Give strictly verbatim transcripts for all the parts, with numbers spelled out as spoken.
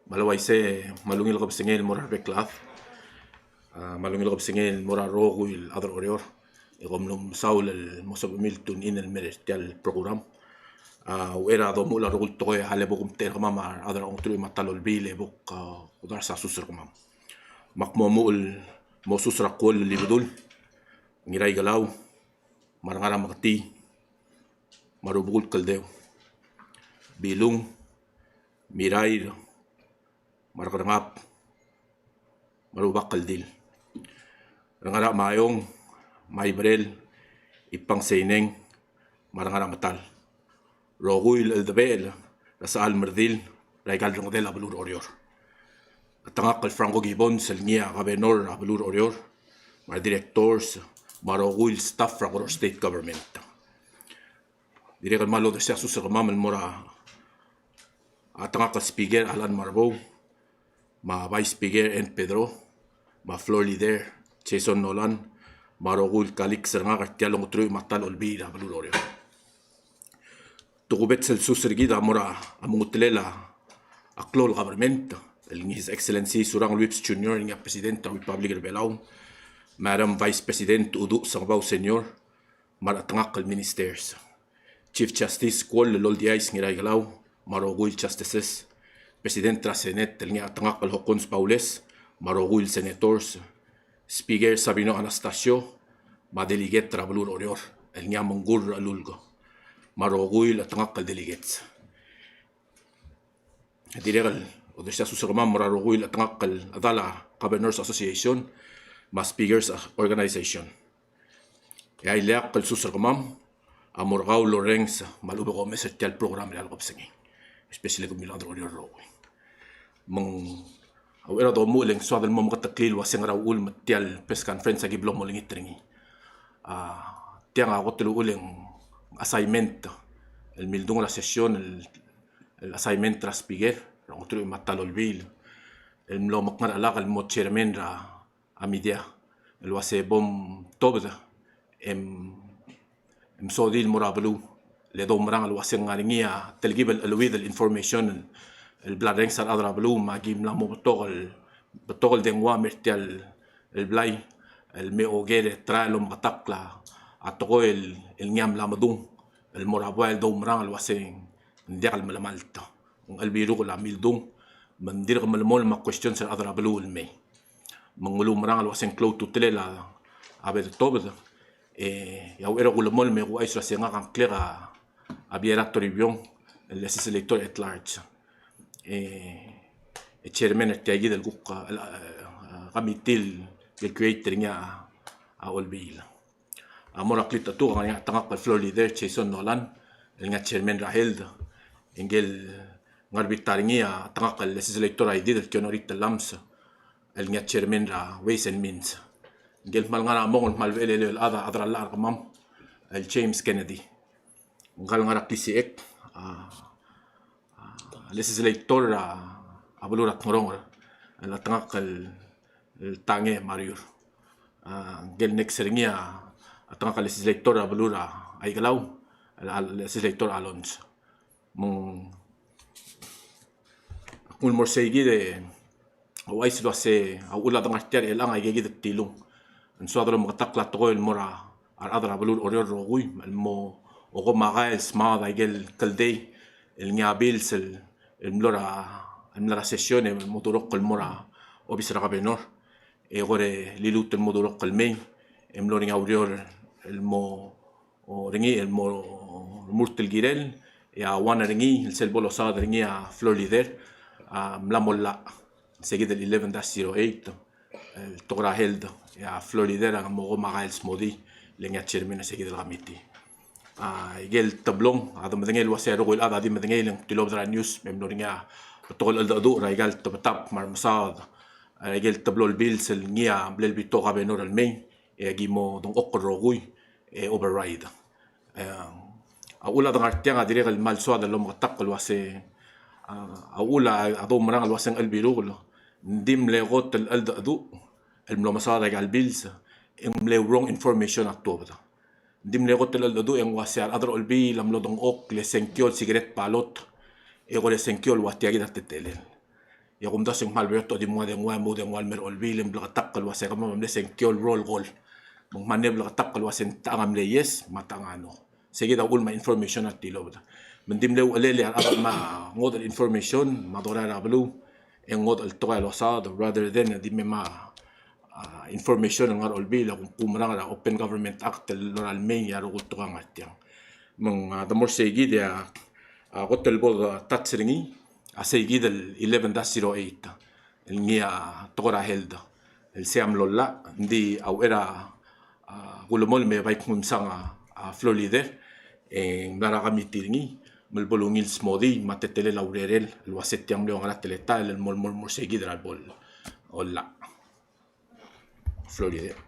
Me a le uaisei, me a ungil kebesengei el mo er a rebek el chad. A, me a ungil kebesengei el mo er a rokui el chad er Oreor. E kom mlo mesaul el mo sebechemiu el tune in el mei er tia el program. A, uchei er a domuchel a rokui el tekoi a le bo kumtechei er kemam a rechad er a ongeteruich me a ta el olbiil e bo kudars a sus er kemam. Me ak mo omuchel el mo sus er a Kuol el Ibedul, Ngiraikelau, me a Rengar a Meketii, me a Rubekul Kldeu, Bilung, Mirair, me a Rekerengab, me a Rubak Kldil, Rengar a Maiong, Maiberel, Ipang Seineng, me a Rengar a Metal. Rokui el cheldebechel er a sechal me a redil er aika el rengedel a beluu er Oreor. A tengakl el Franco Gibbons el ngii a governor er a beluu er Oreor, me a re directors, me a rokui el staff er a Koror State Government. Dirrek el kmal odersii a sus er kemam el mo er a tengakl el speaker Alan Marbou, me a vice speaker Ann Pedro, me a floor leader Jason Nolan, me a rokui el colleagues er ngak er tia el ongeteruich me a ta el olbiil er a beluu er Oreor. Tokubets el sus er kid a mo er a mengutelel a klou el government el ngii His Excellency Surangel Whipps Junior el ngii a President er a Republic er Belau, Madam Vice President Uduch Sengebau Senior, me a re chetengakl el ministers, Chief Justice Kuol el Oldiais Ngiraikelau, me a rokui el justices, President er a Senate el ngii a chetengakl el Hokkons Baules, me a rokui el senators, Speaker Sabino Anastacio, me a delegate er a beluu er Oreor el ngii a Mengkur Rechelulk, me a rokui el chetengakl el delegates. Dirrek el odersii a sus er kemam el mo er a rokui el chetengakl el chedal a Governors Association me a Speakers Organization. E a ileakl el sus er kemam a mo er kau el orrenges me a lechub e kom omes er tia el program er a kebesengei, especially kemiu el chad er Oreor el rokui. Me ng, a uchei er a domuchel e ng soad el mo meketeklii el uasei ngera uchul me tia el press conference a ki blo molengit er ngii. A, tiang a kot el uchul e ng assignment el mildung er a session el, el assignment er a speaker er a ongeteruich me a ta el olbiil el mlo mekngerchelak el mo chairman er a media el uasei bo mtobed e m, e msodii el mo er a beluu. Le doumerang el uasei ng ngar er ngii a telkib el cheleuid el information el, el bla rrenges a rechad er a beluu me a ki mla mo betok el, betok el dengua el mer tia el, el blai el me oker e try el omeketakl a tekoi el, el ngii a mla medung el mo er a buai el doumerang el uasei ng diak el melemalt. Ng chelebiruk el mildung me ng dirk melemolem a questions er a rechad er a beluu el mei. Me ng melumerang el uasei ng klou a ultutelel a bedetobed, e a uchei er a kulemolem e kuchais el uasei ngak a ngklek a Biera Toribiong el legislator at large, e, e chairman er tia kid el kuk, el, e, committee el create er ngii a olbiil. A mo er a klitechetuk a ngar er ngii a chetengakl el floor leader Jason Nolan el ngii a chairman er a health. Ngike el ngar er a bita er ngii a chetengakl el legislator a Idid el Kionori Tellames el ngii a chairman er a ways and means. Ngike el kmal ngar er a mong el kmal bechel el chad, a chad er a llach er kemam el James Kennedy. Ngka el ngar er a klisichek a, a legislator er a, a beluu er a Tngeronger el chetengakl el, el Tange Mariur. A, ngike el next er ngii a chetengakl el legislator er a beluu er a Ikelau el, el legislator Alonz. Me ng, ak nguu el mo er sei kid e a uaisei el uasei a uchul a dengar tia er chelechang a ike kid el tilung. Ng soad el omeketakl a tekoi el mo er a rechad er a beluu er Oreor el rokui el mo okomakai el smaod a ike el kldei el ngii a bills el, el mlo er a, el mla er a session e mo durokl el mo er a obis er a governor. E kora liluut el mo durokl el mei e mlo er ngii a ureor el mo, o, er ngii el mo remurt el kirel, e a one er ngii el sel bo losaod er ngii a floor leader a mla mo llach. Sei kid el eleven dash zero eight el tekoi er a health, e a floor leader a mo okomakai el smodii le ngii a chairman er sei kid el committee. A, ike el teblong a de medengei el uasei a rokui el chad a di medengei e ng tilobed er a news me mlo er ngii a betok el cheldecheduch er aika el tebetab me a remesaod er aike el teblo el bills el ngii a mle betok a governor el mei e aki mo dengchokl el rokui e override. E, a uchul a dengar tiang a dirrek el kmal soad el omeketakl el uasei, a, a uchul a doumerang el uasei ng chelebiruk el, ng di mle kot el cheldecheduch el mlo mesaod aika el bills, e ng mle wrong information a tuobed. Ng di mle kot el cheldecheduch e ng uasei a rechad er a Olbiil a mlo dengchokl e sengkio el secret ballot, e kora sengkio el ua tia kid a teletelel. E a kumdasu e ng kmal beot e di mo ua dengua, mo dengua el mei er a Olbiil, e ng bleketakl el ua se kemam a mle sengkio el roll call. Me ng kmal mle bleketakl el ua se ng techang a mle yes, me a techang a no. Sei kid a uchul me a information a tilobed. Me ng di mle uchelel e a rechad me a ngodech el information, me a dorael er a beluu, e ng ngodech el tekoi a losaod, rather than e di me a, a, information el ngar er a Olbiil, e a kumerang er a Open Government Act el lorael el mei, e a rokui el tekoi a ngar tiang. Me ng, a, the more sei kid e a, a, kot el bo de touch er ngii, a sei kid el eleven dash zero eight, el ngii a tekoi er a health, el sei a mlo llach, ng di a uchei er a, a, kulemolem e bai kmu ng msang a, a, floor leader, e ng mla er a committee er ngii, me le bo lungil smodii, me a teletelel a urerel, el ua se tiang mle ua ngera teletael, el mo, mo, mo sei kid er a lebo el llach. Floor leader.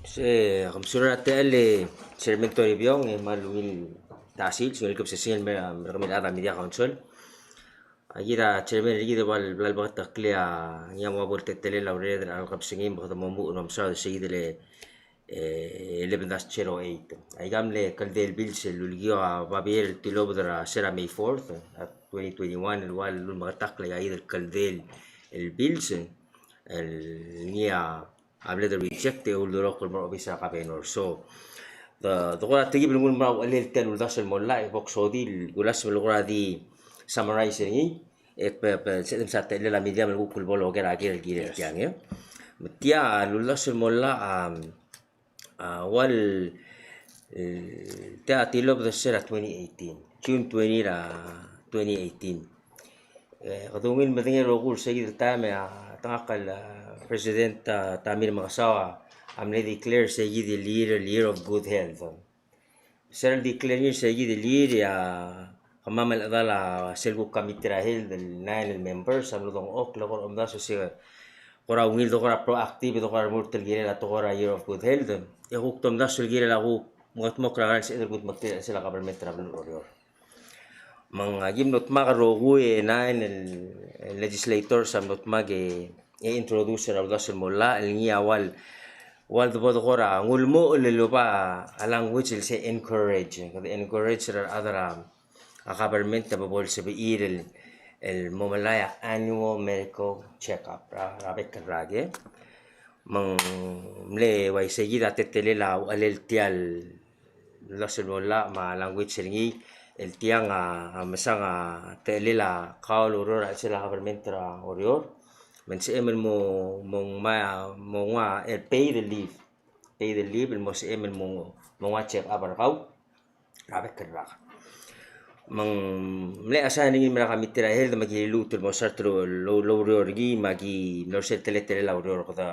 Se, kom sulir a techall e Chairman Toribiong, e kmal ungil ta sils, ungil kebesengei el mer-, mer kemiu el chad er a Media Council. A kid a Chairman er kid a bla, bla lebeketeklii a ngii a mo ua bo el teletelel a urered er a kebesengei me kede mo omuchel el omsaod er sei kid el, e, eleven dash zero eight. Aika mle kldei el bills el ulekiu a babier el tilobed er a se er a May fourth, a twenty twenty-one, el ua lulemeketakl aika kid el kldei el bills, el ngii a a bla de reject e uldurokl el mo er a obis er a governor. So, de, de kora tekib el nguu el mo er a uchelel tia el uldasu el mo llach, e bo ksodii el kulasem el kora di summarize er ngii, e be, be, se, se a techellel a media me le kuk el bo loker a ker el kirel tiang, e. Me tia el uldasu el mo llach, a, a, ua el, e, tia a tilobed er se er a twenty eighteen, June twenty er a twenty eighteen. E, kede ungil medengei el rokui el sei kid el taem e a, a, ngak el, a, President, a, Tommy Remengesau a, a mle declare sei kid el year, el year of good health. Se er a ledeclare er ngii sei kid el year e a, kemam el chedal a sel kuk committee er a health el nine el members a mlo dengchokl el kora omdasu se kora ungil de kora proactive, de kora remurt el kirel a tekoi er a year of good health. E kuk tomdasu el kirel a kuk mengetmokl er a ngerang el sebeched el kudmeklii er a chelsel a government er a beluu er Oreor. Me ng aki mlo dmak el rokui e nine el, el legislators a mlo dmak e, e introduce er a uldasu el mo llach, el ngii a ua el, ua el debo de kora, ng ulemuchel el oba a language el se encourage, kede encourage er a rechad er a, a government a bo el sebechir el, el mo melai a annual medical check-up er a, er a bek el rak e. Me ng mle uaisei kid a teletelel a uchelel tia el uldasu el mo llach me a language er ngii el tiang a, a mesang a techellel a kau el oureor er a chelsel a government er a Oreor. Me ng sebechem el mo, mo ngmai a, mo nguu a, el paid leave. Paid leave el mo sebechem el mo, mo nguu a check up er kau er a bek el rak. Me ng mle assign er ngii el mo er a committee er a health me aki lluut el mo start el ou-, ou-, oureor er ngii me aki mlo er sel teletelel a ureor, kede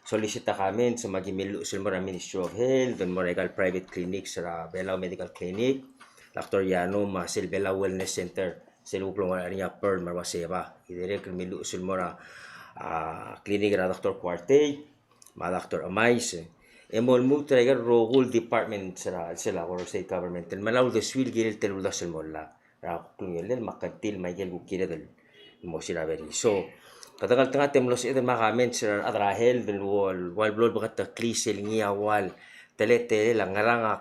solicit a comments me aki mluches el mo er a Ministry of Health, el mo er aika el private clinics er a Belau Medical Clinic, Doctor Yano, me a sel Belau Wellness Center, sel kuk longerachel er ngii a Pearl me a Waseba. Ki dirrek el mluches el mo er a, a, clinic er a Doctor Kuartei me a Doctor Emais. E mo lmuut er aika el rokui el departments er a, sel a Koror State Government el melai a uldesuir el kirel tia el uldasu el mo llach er a klungiolel me a kngtil me aike el kuk kired el mo siraber er ngii. So, kede ngeltengat e mlo sebeched el mo comments er a rechad er a health el ua, ua el blo lebeketeklii sel ngii a ua el teletelel a ngerang a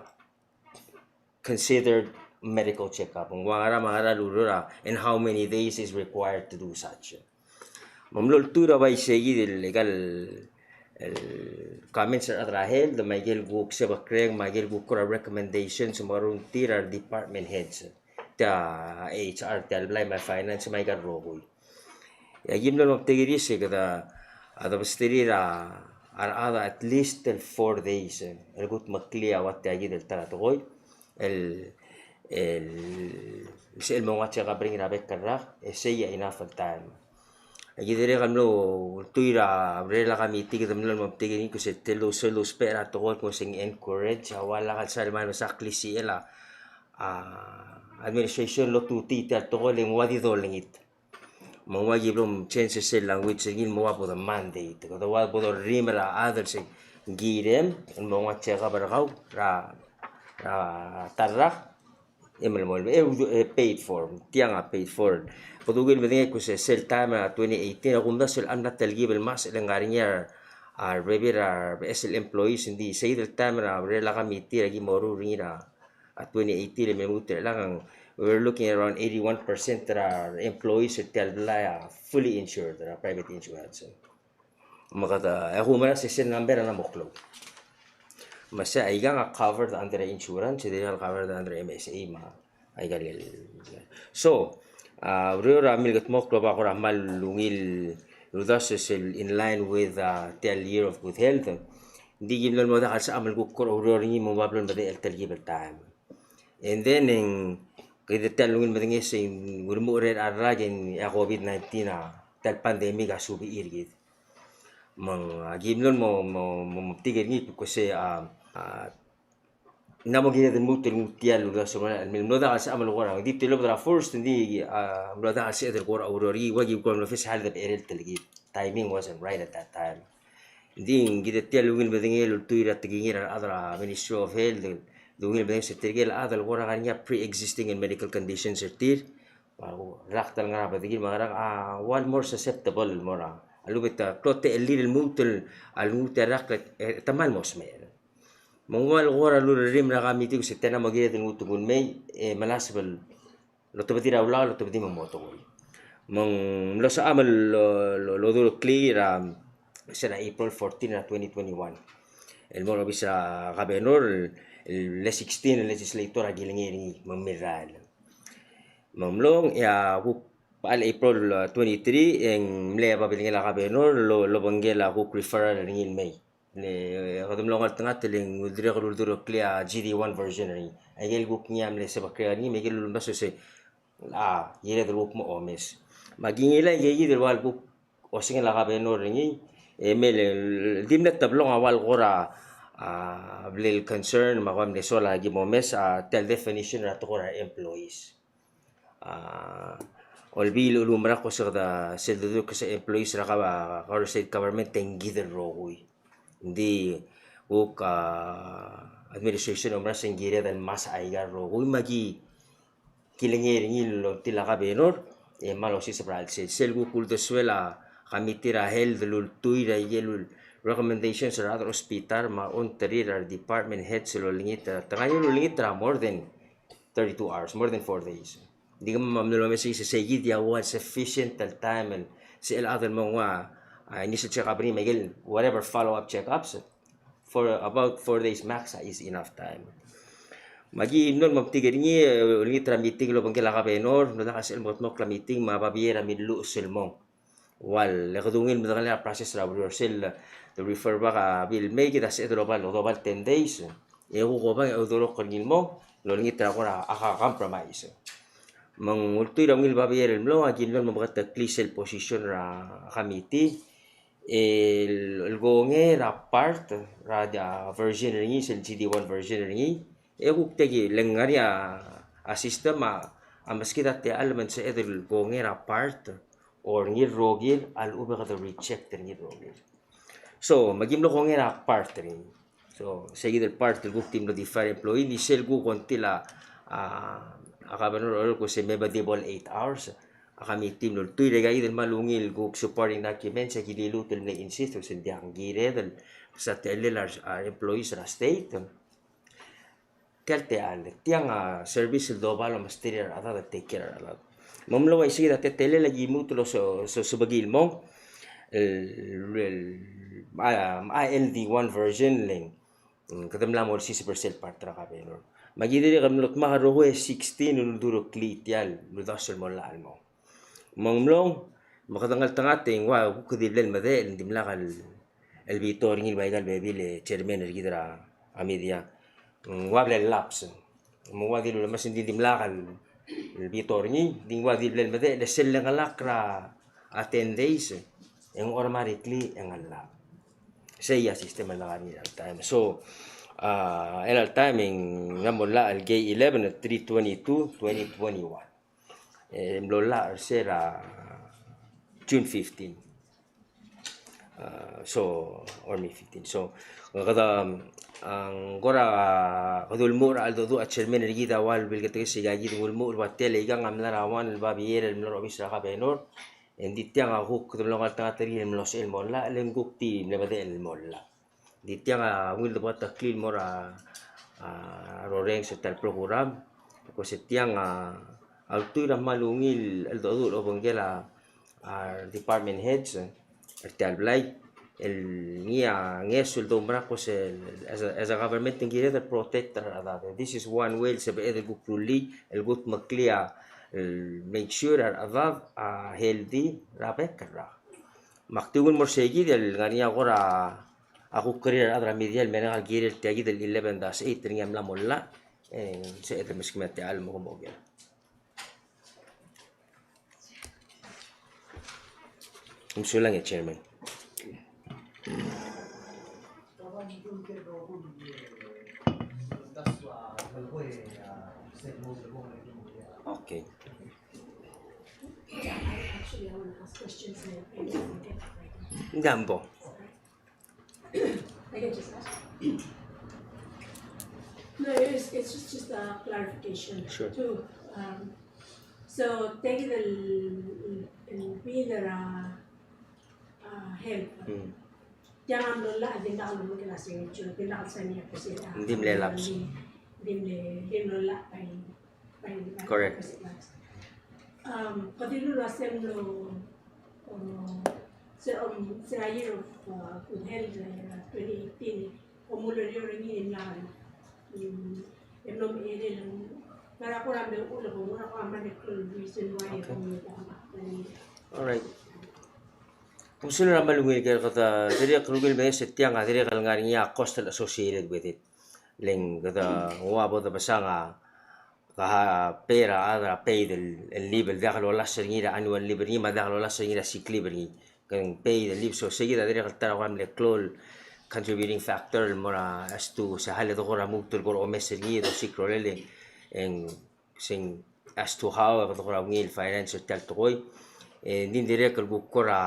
considered medical checkup. Ng ua ngera me a ngera el ureor a, and how many days is required to do such. Me ng mlo oltuil er a uaisei kid el, aika el, el comments er a rechad er a health, me aike el kuk sebekreng, me aike el kuk kora recommendations, me a rengrir a re department heads. Tia H R, tia el blai me a finance, me aika el rokui. E aki mlo metik er ngii se kede, a, debesterir a, a rechad a at least el four days, e, el kudmeklii a ua tia kid el ta er a tekoi, el, el, sel mo nguu a check up er ngii er a bek el rak, e sei a enough el time. Aki dirrek el mlo oltuil er a urerel a committee, kede mlo metik er ngii kmo se tia el, sel lousbech er a tekoi el kmo se ng encourage, a ua lak el sal mal mesa klisichel a, a, administration el otutii tia el tekoi el ng ua di dolengit. Me ng ua ki blo mchange sel language er ngii el mo ua bo de mandate. Kede ua bo dorrimel er a chad el se ng kirem el mo nguu a check up er kau er a, er a ta el rak, e melemolem, e, e paid for, tiang a paid for. Kede ungil medengei kmo se sel taem er a twenty eighteen, a kumdasu el mla telkib el masech el ngar er ngii a rebebil er a rebeches el employees, ng di sei kid el taem er a urerel a committee er a ki moruul er ngii er a a twenty eighteen el me lmuut er chelechang, we were looking at around eighty-one percent er a employees er tia el blai a fully insured er a private insurance. Me kede, e kumerang se sel number a ng mo klou. Me se aikang a covered under insurance, e dirrek el covered under M S A me aikang el. So, a, ureor a milkedmokl el oba kora kmal ungil el uldasu sel in line with, a, tia el year of good health. Ng di ki mlo mo diak el sebecham el kuk kora oureor er ngii me ng ua blo el medechel el telkib el taem. And then, e ng kid a tia el ungil medenges e ng ulemuchel er a rak e ng a COVID nineteen a tia el pandemic a subii er kid. Me ng, a, ki mlo mo, mo, mo, mo metik er ngii because, a, a, ng mo kired el lmuut el nguu tia el uldasu el mlo diak el sebecham el kora. Ng di tilobed er a first, ng di, a, mlo diak el sebeched el kora oureor er ngii, ua ki kora mlo face a health er a becherel telkib. Timing wasn't right at that time. Ng di kid a tia el ungil medengei el ultuil er a tekingir a rechad er a Ministry of Health, el ungil medengei se tirke el chad el kora ngar er ngii a pre-existing and medical conditions er tir. Ua, rak ta el ngar er a bedengir me a ngerang a ua el more susceptible el mo er a lechub e te klou a techellir el lmuut el, a lmuut el rak e te kmal mo smecher. Me ng ua el kora lurerrim er a committee el kmo se tia a mo kired el lmuut el nguu el mei, e melasem el otobedii er a ulaol, otobedii me ng mo tekoi. Me ng mlo sebecham el, lo, lo, lodureklii er a, se er a April fourteen er a twenty twenty-one. El mo er a obis er a governor, el, el sixteen el legislator a kilengei er ngii, me ng mirrael. Me ng mlong, e a kuk bechal April, a, twenty-three, e ng mle babilngel a governor, lo, lobengkel a kuk referral er ngii el mei. Le, e, kede mlo ngeltengat el ng dirrek el uldureklii a G D one version er ngii. Aike el kuk ngii a mle sebekrek er ngii, me aike el ulemdasu se, a, kired el kuk mo omes. Me aki ngilai aike kid el ua el kuk osengel a governor er ngii, e mle, el di mle teblong a ua el kora, a, blal concern, me a kora mle soal a ki mo omes, a, tia el definition er a tekoi er a employees. A, olbiil el ulemuchel er a kuk se kede sel deductible employees er a ka, a, Koror State Government e ng kid el rokui. Ng di kuk, a, administration a oumera se ng kired el mesa aika el rokui me aki kilengei er ngii el oltil a governor, e kmal osiseb er a chelsel. Sel kuk uldesuel a committee er a health el ultuil er a ikel recommendations er a rechad er a hospital me a ongtir er a department heads el olengit, a, te ngar er ngii el olengit er a more than thirty-two hours, more than four days. Ng di kemam a mlo omes e se, se kid a ua sufficient el time el sel chad el mo nguu a, a, initial check-up er ngii me aike el whatever follow-up check-ups. For about four days max, a, is enough time. Me aki mlo mo metik er ngii, e, olengit er a meeting el obengkel a governor, mlo diak a sel mo kldmokl a meeting, me a babier a milluches el mong. Ua le kede ungil medengelii a process er a ureor sel, the refer back a bill el mei, kid a sebeched el oba el, oba el ten days. E kuk obang e oudurokl er ngii el mong, el olengit er a kora a, a compromise. Me ng ultuil er a ungil babier el mlo, aki mlo mo meketeklii sel position er a committee, el, el kongei er a part er a, a, version er ngii, sel G D one version er ngii, e kuk tia ki le ngar er ngii a, a system a, a meskid a techall me ng sebeched el kongei er a part, or ngii el rokir, a lechub e kede reject er ngii el rokir. So, me ki mlo kongei er a part er ngii. So, se kid el part el kuk di mlo defer employee, ng di sel kuk oltil a, a, a governor order el kmo se me bo di bo el eight hours. A committee a mlo ultuil er aika kid el kmal ungil kuk supporting documents, e ki liluut el mle insist, el kmo se ng diak, ng kired el mesa techellel a re employees er a state. Tia el techall, tiang a service el doba el omesterir a rechad, take care er a rechad. Me ng mlo uaisei kid a teletelel a ki lmuut el so, so, sebechir el mong, el, el, a, a L D one version le ng, mm, kede mla mo olsiseb er sel part er a governor. Me aki dirrek el mlo dmak el rokui e sixteen el uldureklii tia el uldasu el mo llach el mong. Me ng mlong, me kede ngeltengat e ng ua kuk di mle medechel, ng dimlak el, el veto er ngii el ua aika el bebil e chairman er kid er a media. Ng ua mle lapse. Me ng ua di lulemes, ng di dimlak el, el veto er ngii, di ng ua di mle medechel, e sel lengelakl er a ten days, e ng automatically e ng llach. Sei a system el ngar er ngii er a time. So, a, er a time e ng mla mo llach el K eleven, three twenty-two, twenty twenty-one. E mlo llach er se er a June fifteen. A, so, or May fifteen. So, kede, a, ng kora, kede ulemuchel er a cheldecheduch a chairman er kid a ua el bilketekes er aika kid, ng ulemuchel el ua tia el ikang a mla er a one el babier el mlo er a obis er a governor. E ng di tiang a kuk, kede mlo ngeltengat er ngii el mlo sebechel el mo llach, le ng kuk di mle medechel el mo llach. Di tiang a ungil de bo deketekl el mo er a, a, rorrenges er tia el program. Because tiang a, a ultuil er a kmal ungil el cheldecheduch el obengkel a, a department heads er tia el blai el ngii a ngeso el doumerang el kmo se el, as a, as a government ng kired el protect er a rechedad. This is one way el sebeched el kuk rullii el kudmeklii a, el make sure a rechedad a healthy er a bek el rak. Me ak di ungil mo er sei kid el ngar er ngii a kora a kuk kerir a rechad er a media el mereng a kirel tia kid el eleven dash eight er ngii a mla mo llach, e ng sebeched el meskemiu a techall el mo kmo oker. Mesulang e Chairman. Okay. Ng di a mbo. I can just ask. No, it's, it's just, just a clarification. Sure. Too. Um, so, tia kid el, el bill er a, uh, health. Mm. Tiang a mlo llach, a dimlak el mo klou a signature, dimlak el sign er a president. Ng di mle lapse. Ng di mle, ng di mlo llach by Correct. Um, kede dilu el uasei ng mlo, um, se, um, se a year of, uh, good health, uh, twenty eighteen, e mlo er ngii e ng mla, um, e mlo mechei el, ngera kora mle uchul e ngera kora mle klou el reason why e mlo. All right. Kemiu a kmal ungil ker, kede dirrek el ungil el mesa tiang a dirrek el ngar er ngii a cost el associated with it. Le ng kede nguu a bo debesang a ka pay er a chad er a paid el, el leave el diak lolasech er ngii er a annual leave er ngii me a diak lolasech er ngii er a sick leave er ngii. Ke ng paid el leave, so sei kid a dirrek el ta er a kora mle klou el contributing factor el mo er a as to se hal e de kora mukdul el kora omes er ngii e dosiik a rolel e ng, se ng as to how e de kora ungil el finance er tia el tekoi. E ng di dirrek el kuk kora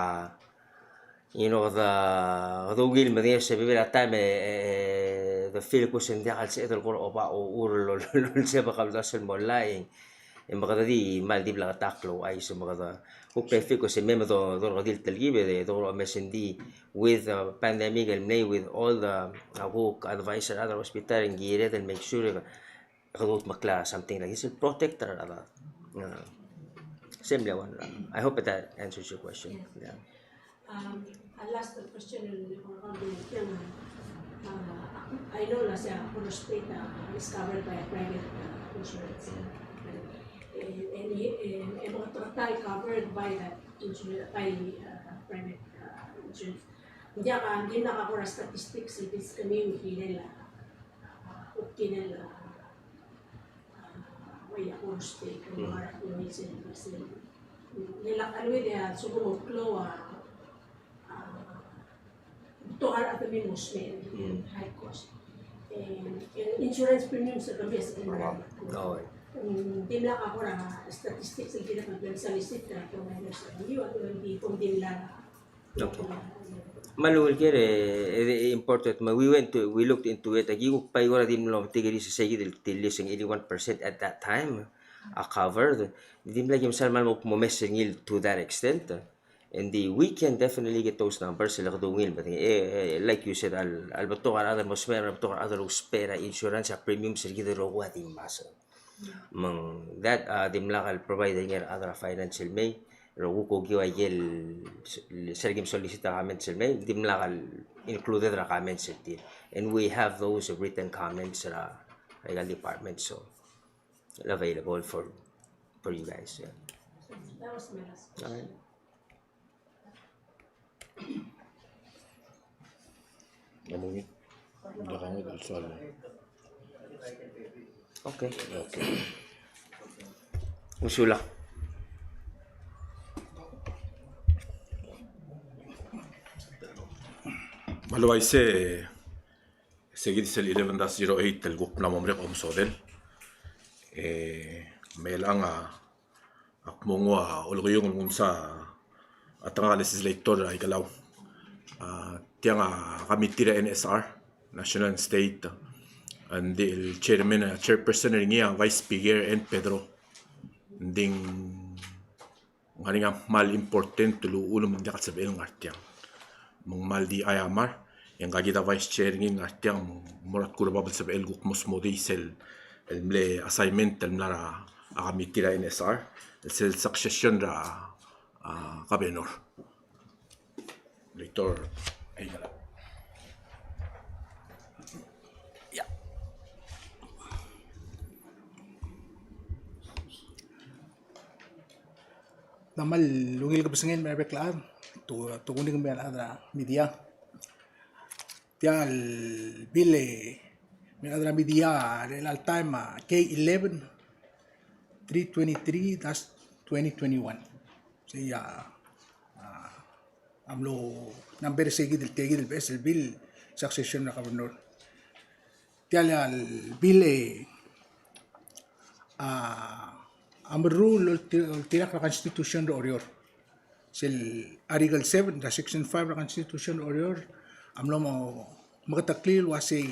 You know, kede, kede ungil medengei se bebil er a taem e, e, e, de feel ko se ng diak el sebeched el kora oba uchul el, el, el, el sebechek el uldasu el mo llach, e me kede di kmal di bleketakl el ouchais me kede kuk benefit ko se mei me do, dokedil telkib e de, dokeromes, ng di with the pandemic el mlei, with all the, uh, kuk advice er a rechad er a hospital, ng kired el make sure e kede kudmeklii a something like this el protect er a rechad. Uh, same level. I hope that answers your question. Yes. Yeah. Um, a last question, uh, uh, I know last year, Koror State, uh, is covered by a private, uh, insurance. Uh, and, and, and, and covered by that insurance, by, uh, private, uh, insurance. Ng diak a, ng dimlak a kora statistics el base er kemiu el kirel a, a, kuk kirel a, a, ua a Koror State, a, a, a, a, le lak a lua di a lsekum ng klou a, a, betok a rechad el me mo smecher, high cost. E, e, insurance premiums er kemiu a se kemiu. Oh. Ng dimlak a kora statistics el kirel a solicit er a providers er kemiu, a lua di kora dimlak a Okay. Me a lungil ker e, e, important, me we went to, we looked into it, aki kuk bai kora di mlo metik er sei kid el tillis ng eighty-one percent at that time a covered. Dimlak ki mesa el kmal mo, mo mes er ngii to that extent. And the, we can definitely get those numbers, le kede ungil, but, e, e, like you said, a le, a le betok a rechad el mo smecher, a le betok a rechad el ousbech er a insurance, a premiums er kid el rokui a di ngmasech. Me ng that, a, dimlak el provide er ngii a rechad er a finance el mei, rokui a okiu a ikel, se ki solicit a comments el mei, dimlak el included er a comments er tir. And we have those written comments er a, er a department, so available for, for you guys, yeah. That was my last question. All right. Ngomong ya. Udah kamu soal. Okay. Okay. Usulang. Me a le uaisei, se kid sel eleven dash zero eight el kuk mla mo merek a omesodel. E, me chelechang a Ak mo nguu a olekiung el nguu msa a tang a legislator er a Ikelau. A, tiang a committee er a N S R, National and State, ng di el chairman, chairperson er ngii a Vice Speaker Ann Pedro. Ng di ng ngar er ngii a kmal important el uchul me ng diak el sebechel el ngar tiang. Me ng kmal di aiamar, e ngka kid a vice chair er ngii el ngar tiang, me ng mo er a tkul er a bab el sebechel el kuk mo smodii sel, el mle assignment el mla er a a committee er a N S R, sel succession er a, a, governor. Director, aika el. Ia. Ng kmal ungil kebesengei el mo er a bek el chad, tu, tu kuk ngii me a rechad er a media. Tia el bill e, me a rechad er a media, er chelecha el taem a K eleven three twenty-three dash twenty twenty-one. Sei a, a, a mlo number se kid el, tia kid el beches el bill, succession er a governor. Tia el bill e, a, a meruul el olti-, oltirakl er a Constitution er a Oreor. Sel Article seven, er a Section five er a Constitution er a Oreor, a mlo mo, meketeklii el uasei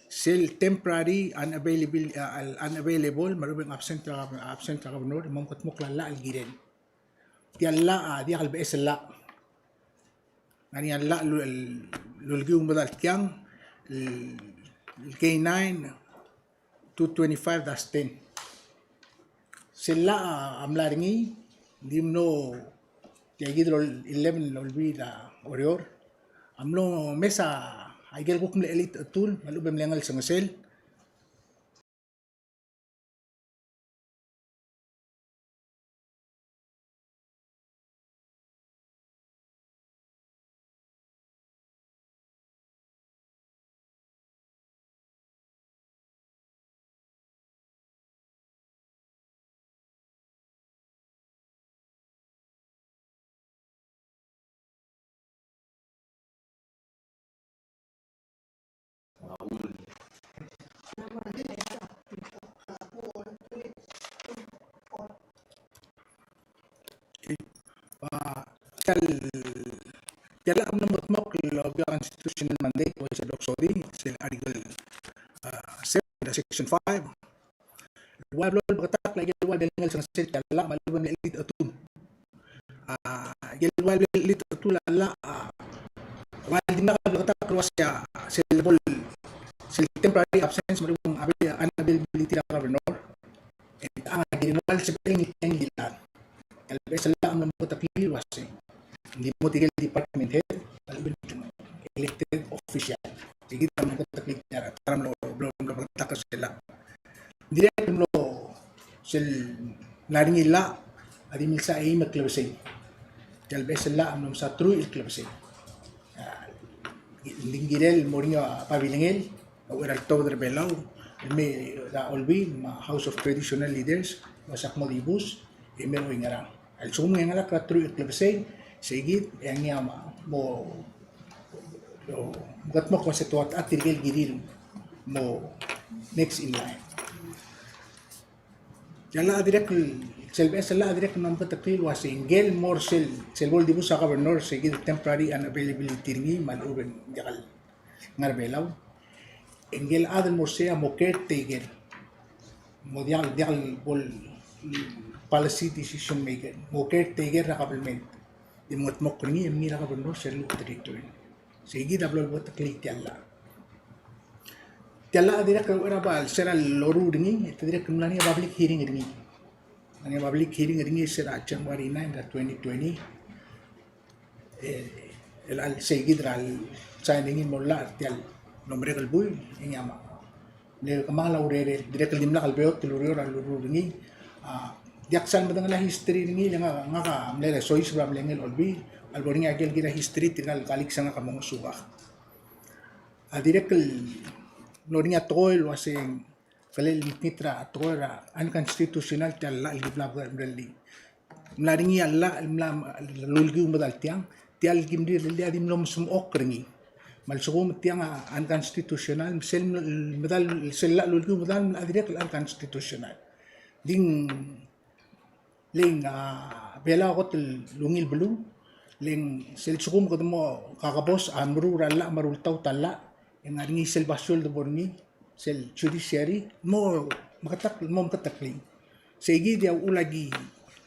sel temporary unavailable, a, unavailable, me a lechub e ng absent er a, absent er a governor, e mo mekedmokl a llach el kirel. Tia el llach a diak el beches el llach. Ng ngar er ngii a llach el, el, el ulekiu el medal tiang, el, el K nine two twenty-five dash ten. Sel llach a mla er ngii, ng di mlo, tia kid el eleven el olbiil er a Oreor, a mlo mes a ikel kuk mle chelitechetul, me a lechub e mle ngelsengesel. A, tia el, tia el llach a mlo mekedmokl el obengkel a constitutional mandate, uaisei el bla kusodii, sel Article, a, seven, section five. El ua el blo el bleketakl a ikel ua el bla el ngelsengesel tia el llach me a lechub e ng chelitechetul. A, ikel ua el bla el chelitechetul a llach, a, ua el dimlak el bleketakl el uasei a, sel bo el, sel temporary absence me a lechub e ng avail-, unavailability er a governor. E ng kirel ua el sebechel el ngii el chad. El beches el llach a mlo meketeklii el uasei ng di mo tirke el department head, a lechub e ng elected official. Sei kid a mlo meketeklii tia el, ta er a mlo, mlo, mlo bleketakl sel llach. Ng dirrek el mlo, sel mla er ngii el llach a di milsa eim el klebesei. Tia el beches el llach a mlo mesa truich el klebesei. A, ng di kirel el mo er ngii a babilngel, a uchei er a letobed er a Belau, el mei er a Olbiil, me a House of Traditional Leaders, el uasei ak mo dibus, e mei er a Ngerang. A lsekum e ng ngalek er a truich el klebesei, sei kid, e ngii a mo, mo, mo mekedmokl el uasei te ua tirke el kirir el mo next in line. Tia el llach a dirrek el, sel beches el llach a dirrek el mla meketeklii el uasei ngike el mo er sel, sel bo el dibus a governor, sei kid el temporary unavailability er ngii, me a lechub e ng diak el ngar er a Belau. E ngike el chad el mo er sei a mo caretaker. Mo diak, diak el bo el policy decision maker. Mo caretaker er a government. Di mo mekedmokl er ngii, e mengiil er a governor sel lluut el territory. Sei kid a blo el bleketeklii tia el llach. Tia el llach a dirrek el uchei er a bo el se er a loruul er ngii, e te dirrek el mla er ngii a public hearing er ngii. Mla er ngii a public hearing er ngii se er a January nine er a twenty twenty. E, el, el sei kid er a le sign er ngii el mo llach er tia el mlo merek el buil, e ngii a mle kemanget a urerel, dirrek el dimlak el beot el ureor a loruul er ngii. A, diak sal medengelii a history er ngii, le ngak, ngak a mle soiseb er a mle ngii el Olbiil, a lebo er ngii a ikel kirir a history, tirka el colleagues er ngak a mo ngesukak. A dirrek el mlo er ngii a tekoi el uasei ng kirel el mekngit er a tekoi er a unconstitutional tia el llach el ki bla merellii. Mla er ngii a llach el mla, el ulekiu el medal tiang, tia el kim rirellii a di mlo mesmechokl er ngii. Me a lsekum tiang a unconstitutional, me sel medal, sel llach el ulekiu el medal, mla dirrek el unconstitutional. Di ng le ng, a, Belau a kot el ungil beluu, le ng sel lsekum kede mo kakebos a meruul er a llach me a rultaut a llach, e ng ngar er ngii sel basio el debo er ngii, sel judiciary, mo meketek-, mo meketeklii. Sei kid a uchul a ki,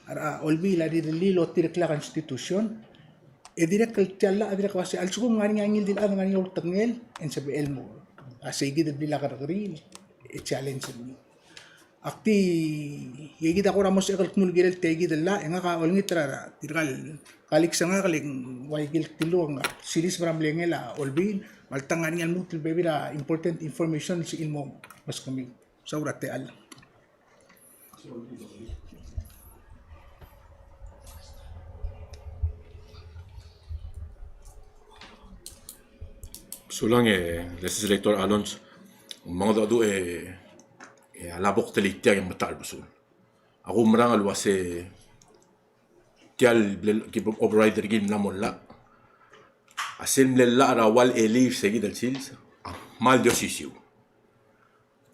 a, a, Olbiil a rirellii el otireklii a constitution, e dirrek el tia el llach a dirrek el uasei, a lsekum ng ngar er ngii a ngii di el chad el ngar er ngii a ultekngel, e ng sebechel el mo. A sei kid el blil a kerrekeriil, e challenge er ngii. Ak di, e kid a kora mo sebechek el kmu el kirel tia kid el llach, e ngak a olengit er a tirka el colleagues er ngak el ng ua ikel tiluk a siliseb er a mlengel a Olbiil, me alta ng ngar er ngii a lmuut el bebil a important information el sebechir el mo meskemiu. Saul er a techall. Sulang e Legislator Alonso, me ng mengedecheduch e, e a lebo el telei tiang e ng metacherbesul. A kumerang el uase tia el bla ki override er ngii el mla mo llach. A sel mle llach er a ua el elii er se kid el sils a kmal di osisiu.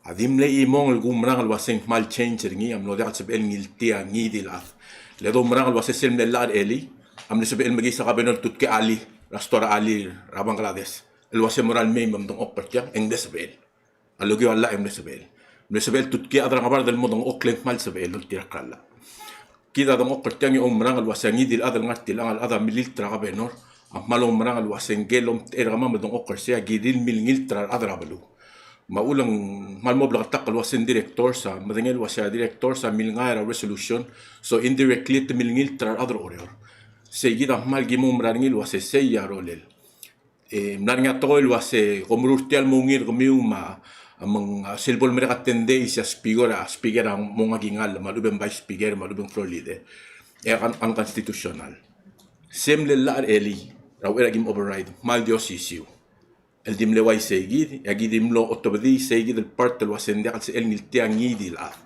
A di mle chimong el kumerang el uase ng kmal change er ngii, a mlo diak el sebechel el ngiltii a ngii di el chad. Le doumerang el uase sel mle llach er a elii a mle sebechel el mekiis a kabenor el tutkii a chelii er a store er a chelii er a Bangladesh el uase mo er a lemei me mdengchokl er tiang, e ng di sebechel. A lokiu a llach e ng mle sebechel. Mle sebechel el tutkii a chad er a ngebard el mo dengchokl e ng kmal sebechel el oltirakl er a llach. Kid a dengchokl er tiang e oumerang el uase a ngii di el chad el ngar tilechang el chad a melilt er a kabenor a kmal oumerang el uase ngike el omtechei er kemam el dengchokl er sei a kirir el milengilt er a rechad er a beluu. Me a uchul e ng kmal mo bleketakl el uase ng directors a, medengei el uase a directors a milengai er a resolution, so indirectly te milengilt er a rechad er a Oreor. Sei kid a kmal ki mo oumerang er ngii el uase sei a rolel. E mla er ngii a tekoi el uase kom meruul er tia el mo ungil er kemiu me a, me ng, a, sel bo lemerek a ten days e a speaker, a speaker a mo ngak a kingall, me a lechub e ng vice speaker, me a lechub e ng floor leader. E a un-, unconstitutional. Se mle llach er a elii er a uchei er a kim override, kmal di osisiu el di mle uaisei kid, e a ki di mlo otobedii sei kid el part el uase ng diak el sebechel el ngiltii a ngii di el chad.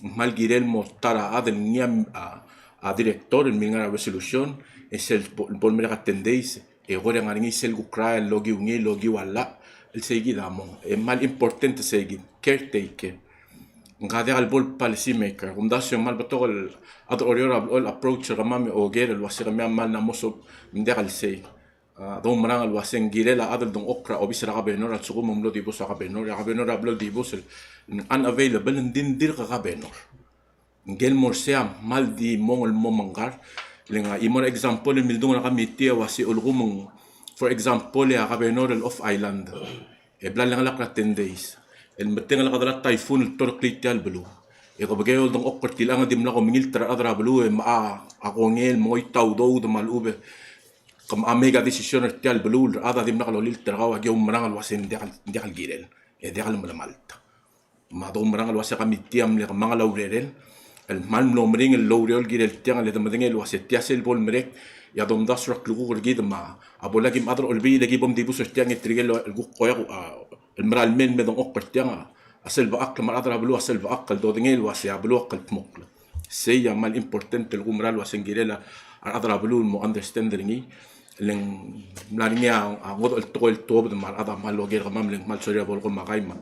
Kmal kirel el mo ta er a chad el ngii a, a, a director el milengai er a resolution, e sel bo, bo lemerek a ten days, e kora ngar er ngii sel kuk rael el okiu ngii el okiu a llach el sei kid a mong. E kmal important sei kid, caretaker. Ng diak el bo el policy maker. Kumdasu e ng kmal betok el chad er a Oreor a blechoel el approach er kemam e oker el uase kemiu a kmal mla mo sob, ng diak el sei. A, doumerang el uase ng kirel a chad el dengchokl er a obis er a kabenor a lsekum ng mlo dibus a kabenor, e a kabenor a blo dibus el unavailable, ng di ng dirk kabenor. Ngike el mo er sei a kmal di mong el mo mengkar. Le ng chimo er a example el mildung er a committee a uase ulekum ng, for example, e a kabenor el off island e bla lengelakl er a ten days el metengel a kedal a typhoon el toreklii tia el beluu. E ke bekeu el dengchokl er tilechang e dimlak omengilt er a rechad er a beluu e mecha a kongei el mengoit a udoud me a lechub e ke mecha make a decision er tia el beluu el rechad a dimlak lolilt er kau, a ki oumerang el uase ng diak el, diak el kirel e diak el melemalt. Me a doumerang el uase a committee a mle kemanget a urerel el kmal mlo meringel el oureor el kirel tiang, le de medengei el uase tia sel bo lemerek e a domdasu er a klukuk er kid me a bo lak kim chad er a Olbiil e ki bo mdibus er tiang e tirke el kuk koiak, a, el mera el mei el me dengchokl er tiang a, a selbechakl, me a rechad er a beluu a selbechakl el dodengei el uase a beluu a kldmokl. Sei a kmal important el kumerang el uase ng kirel a rechad er a beluu el mo understand er ngii. Le ng mla er ngii a, a ngodech el tekoi el tuobed me a rechad a kmal oker er kemam, le ng kmal sorir a bo lekom a kai me a,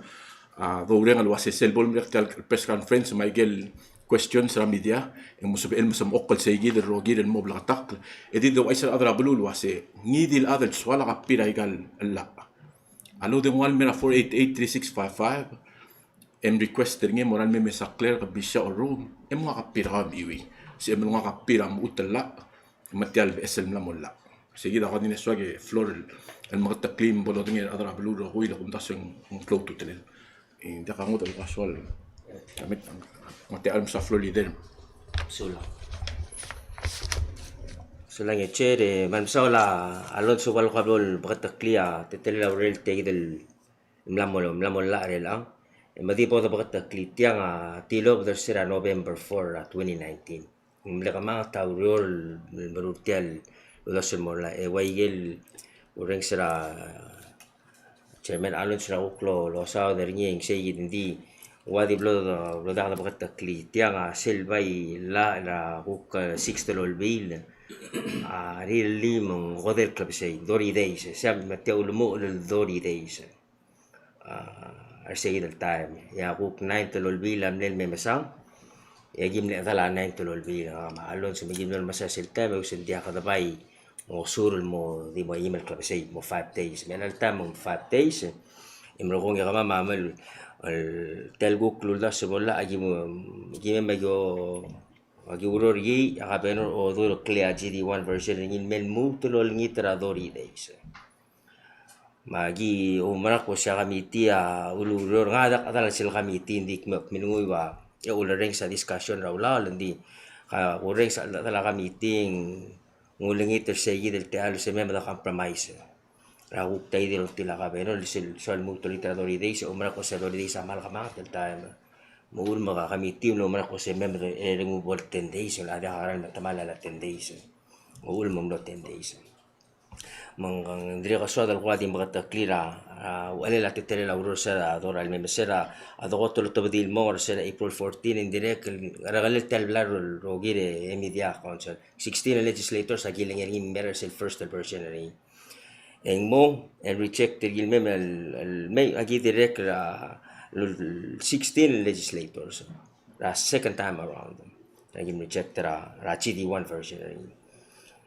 a doureng el uase sel bo lemerek tia el press conference me a ikel questions er a media e ng mo sebechel el mesmechokl el sei kid el rokir el mo bleketakl. E di de ouchais er a rechad er a beluu el uase ngii di el chad el soal a copy er aika el llach. A lodengua el mei er a four eight eight three six five five e mrequest er ngii e mo er a lemei me sa clear ke bisiach el room e mo nguu a copy er kau e mechiuii. Se e mo nguu a copy er a mechut el llach me tia el beches el mla mo llach. Sei kid a kuk di ngii a soak e floor el, el meketeklii me bo lodengei a rechad er a beluu el rokui, le kumdasu e ng klou a ultutelel. E ng diak a ngodech el ua soal. Kemiu, me tia el msa floor leader. Sulang. Sulang e Chair, e kmal mesaul a Alonso el ua leko blo lebeketeklii a teletelel a urerel tia kid el mla mo, mla mo llach er chelechang. E me di bo debeketeklii tiang a tilobed er se er a November four er a twenty nineteen. Ng mle kemanget a ureor el meruul tia el uldasu el mo llach, e ua ikel urrenges er a Chairman Alonso er a kuk lo, losaod er ngii e ng sei kid, ng di ua di blo, blo diak debeketeklii tiang a sel bai llach er a kuk, e, sixth el Olbiil a rirellii me ng kodei el klebesei, thirty days, se a me tia ulemuchel el thirty days. A, er se kid el taem. E a kuk ninth el Olbiil a mle me mesang. E a ki mle chedal a ninth el Olbiil, a, me a Alonso me ki mle mesa sel taem, e ua se ng diak debai mo sur el mo di mo eim el klebesei, mo five days. Me a chelecha el taem ng five days. E merekong e kemam a mle, el, tia el kuk el uldasu el mo llach, a ki mo, ki mei me ki o, a ki oureor er ngii, a kabenor a odureklii a G D one version er ngii el me lmuut el olengit er a thirty days. Me aki oumerang el kmo se a committee a ulureor, ngak a diak chedal sel committee, ng di kmo, kmal nguu a Tia ulerrenges a discussion er a ulaol, ng di, a, ulerrenges a, a, a committee, ng ulengit er seikid el techall el se me meda compromise. Er a kuk tia di el ngii a governor el sel, soal lmuut el olengit er a thirty days, e oumerang el kmo se thirty days a kmal kemanget el taem. Me a uchul me a committee a oumerang el kmo se me meda, e, remove el ten days, el a diak a ngera el metemall a ten days. Me a uchul me ng mlo ten days. Me ng dirrek el soad el kuk di meketeklii er a, a, uchelel a teletelel a ureor er se er a dorael mei me se er a, a, dekot el otobedii el mong er se er a April fourteen, e ng dirrek el ngerekelel tia el blai el rokir e media council. Sixteen el legislators a kilengei er ngii, me er sel first el version er ngii. E ng mo, e reject er ngii el mei, el, el mei, a ki dirrek er a, el sixteen legislators er a second time around. A ki reject er a, er a G D one version er ngii.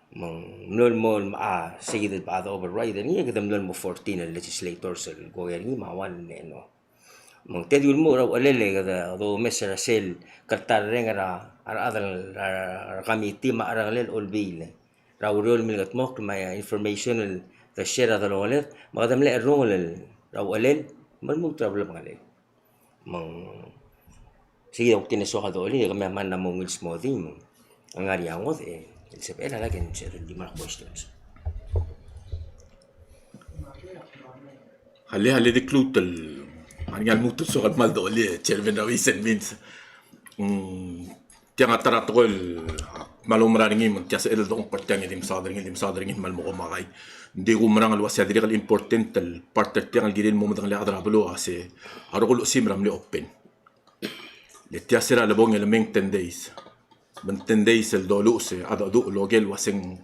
Me ng mlo el mo, a, seikid el bla de override er ngii, e kede mlo el mo fourteen el legislators el kuk er ngii, me a one el no. Me ng tia di ulemuchel er a uchelel e kede domes er sel kltarreng er a, a rechad er a, er a committee me a cherrengelel a olbiil er a ureor el milkedmokl me a information el de share a delongeled, me kede mle cherrungel er a uchelel me lmuut er a ulebengelel. Me ng sei a kuk tia el soak el dolii, e kemiu a mla mo ungil smodii, me ng ngar er ngii a ngodech, e, el sebechel a lak e ng sel di mla questions. Alii, alii, di kluut el, ngar er ngii a lmuut el soak el kmal dolii, e, Chairman er a Ways and Means. Mm, tiang a ta er a tekoi el, a, kmal oumerang er ngii, me ng tia sebeched el dekongkl er tiang e di mesaod er ngii, di mesaod er ngii el kmal mo komakai. Ng di kumerang el uasei a dirrek el important el part er tiang el kirir el mo medengelii a rechad er a beluu a se a rokui el osim er a mle open. Le tia se er a lebong e le mei ng ten days. Me ng ten days el doluches e a decheduch el oker el uasei ng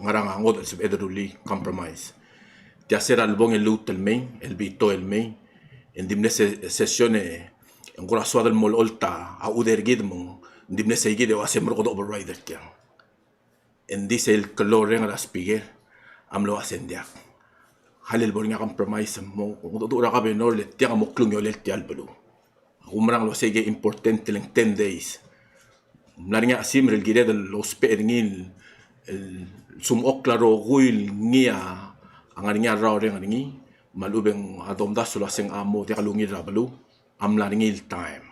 ngerang a ngodech el sebeched el rullii, compromise. Tia se er a lebong e lluut el mei, el veto el mei, e ng di mle se-, session e ng kora soad el mo olecholt a, a uchul er kid me ng di mle seikid e uasei merekong e de override er tiang. E ng di sel klou el reng er a speaker a mlo uasei ng diak. Alii, le bo er ngii a compromise me ng, ng, ng, er a governor le tiang a mo klungiolel tia el beluu. Kumerang el uasei ke important el ng ten days. Ng mla er ngii a chesimer el kired el ousbech er ngii el, el smechokl a rokui el ngii a ngar er ngii a rrau el reng er ngii, me a lechub e ng a domdasu el uasei ng a mo diak lungil er a beluu, a mla er ngii el time.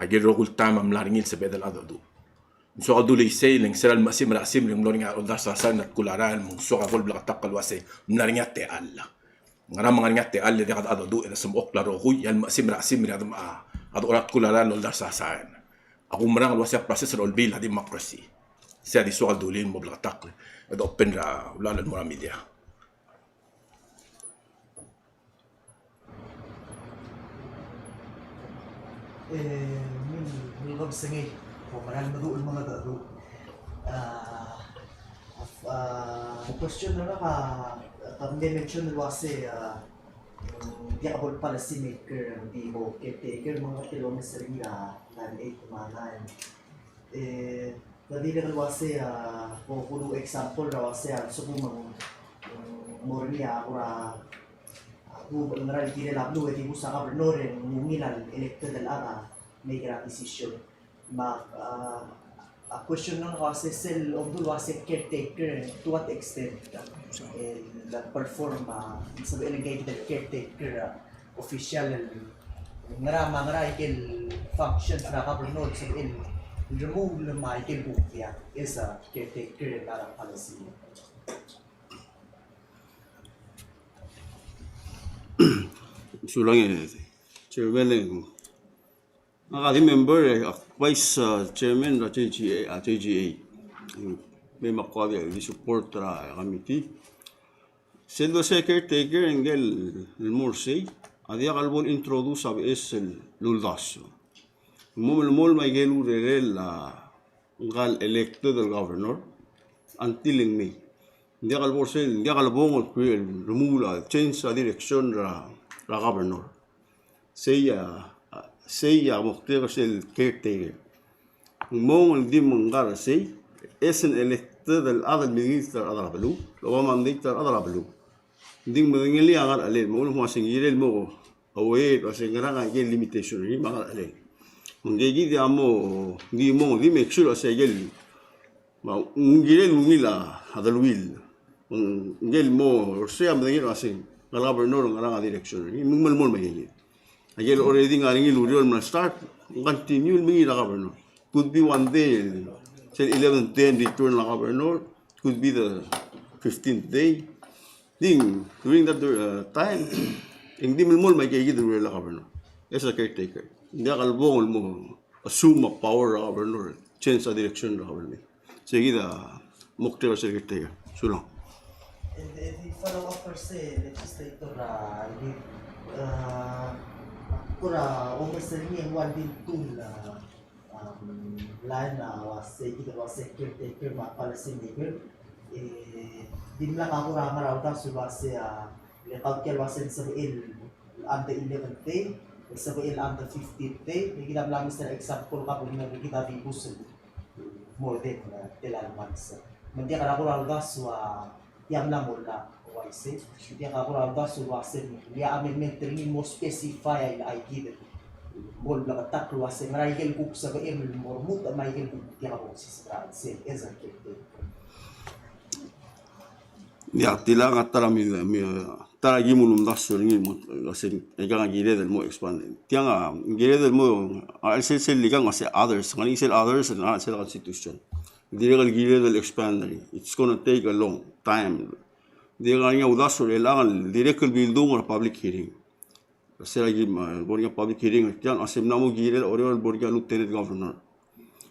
Aike el rokui el time a mla er ngii el sebeched el decheduch. Ng soak el dulii sei, le ng se er a lemechesimer a chesimer e ng mlo er ngii a oldars a sain er a tkul a rael, me ng soak a bo el bleketakl el uasei ng mla er ngii a techall. Ngera me ng ngar er ngii a techall e diak a decheduch e de smechokl a rokui, e a lemechesimer a chesimer a de, a, a dechor a tkul a rael el oldars a sain. A kumerang el uasei a process er a olbiil a democracy. Sei a di soak el dulii el mo bleketakl e de open er a ulaol el mo er a media. E, mil, mil kebesengei, ko mera el meduch el mengedecheduch. A, a, question er ngak a, a, kede mention el uasei, a, mm, diak bo el policy maker, ng di bo caretaker, me ng kuk el omes er ngii er a line eight me a nine. E, kede dirrek el uasei, a, ko, ko lu example er a uasei a lsekum ng, ng mo er ngii a kora, a, ku, ngera el kirel a beluu e dibus a governor e ng ungil a elected el chad a make er a decision. Me a, a, a question er ngak a uasei sel omdu el uasei caretaker, to what extent, e, el perform, a, sebechel el ngii a caretaker, a, official el ngera me a ngera aike el functions er a governor el sebechel el remuul me aike el kuk diak as a caretaker el ngar er a policy. Sulang e, Chairman, e ngak a di member, e, ak vice, a, chairman er a J G A, a, J G A. Me ak kuk di support er a committee. Sel dosa caretaker ngike el mo er sei a diak el bo el introduce a beches el uldasu. Ng mo melemolem aike el urerel a ngka el elected el governor until e ng mei. Ng diak el bo er sei, ng diak el bo el remuul a change a direction er a, er a governor. Sei a, a, sei a moktek er sel caretaker. Ng mong el di mengkar er sei, e sel elected el chad el mengit er a rechad er a beluu, el oba mandate er a rechad er a beluu. Ng di medengelii a ngerchelel, me ng ulemes el uasei ng kirel mo, a, uaisei, el uasei ngerang aike el limitation er ngii me a ngerchelel. Me ngike kid a mo, ng di mong, di make sure el uasei aike el Me ng kirel ungil a deleuill. Ng kirel mo er sei a medengei el uasei ngka el governor a ngerang a direction er ngii, me ng melemolem aike kid. Aike el already ngar er ngii el ureor el mla start, continue el mengiil er a governor. Could be one day, sel eleventh day el return er a governor, could be the fifteenth day. Di during that, uh, time, e ng di melemolem aike el urerel a governor as a caretaker. Ng diak el bong el mo assume a power er a governor, change a direction er a government. Sei kid a moktek er sel caretaker. Sulang. E di, e di follow up er se legislator er a, e di, uh, kora omes er ngii e ng ua di tung a um, line a uase kid el uase caretaker me a policy maker. E, dimlak a kora ngar er a uldasu el uase, a, le kau tia el uase ng sebechel on the eleventh day, ng sebechel on the fifteenth day, e kid a mla mesa er a example ka bo el mei e kid a dibus el more than, uh, tela el months. Me ng diak er a kora uldasu a Tia mla mo llach, uaisei, tia kora uldasu el uase ng, ia amendment er ngii el mo specify a ikid el mo bleketakl el uase ng ngera ikel kuk sebechem el mo remurt me a ikel kuk tia bo siseb er a chelsel as a caretaker. Ia, tiang a ta er a mi, mi, ta er a ki mo omdasu er ngii el mo, uase ng, e kang a kired el mo expand. Tiang a kired el mo, a, sel, sel ikang a se others, ngar er ngii sel others, ngar er sel constitution. Dirrek el kired el expand er ngii. It's gonna take a long time. Dirrek el ngar er ngii a uldasu er chelechang el dirrek el bildung er a public hearing. Sel ki, a, bo er ngii a public hearing er tiang, a se mla mo kirel a Oreor el bo er ngii a lieutenant governor.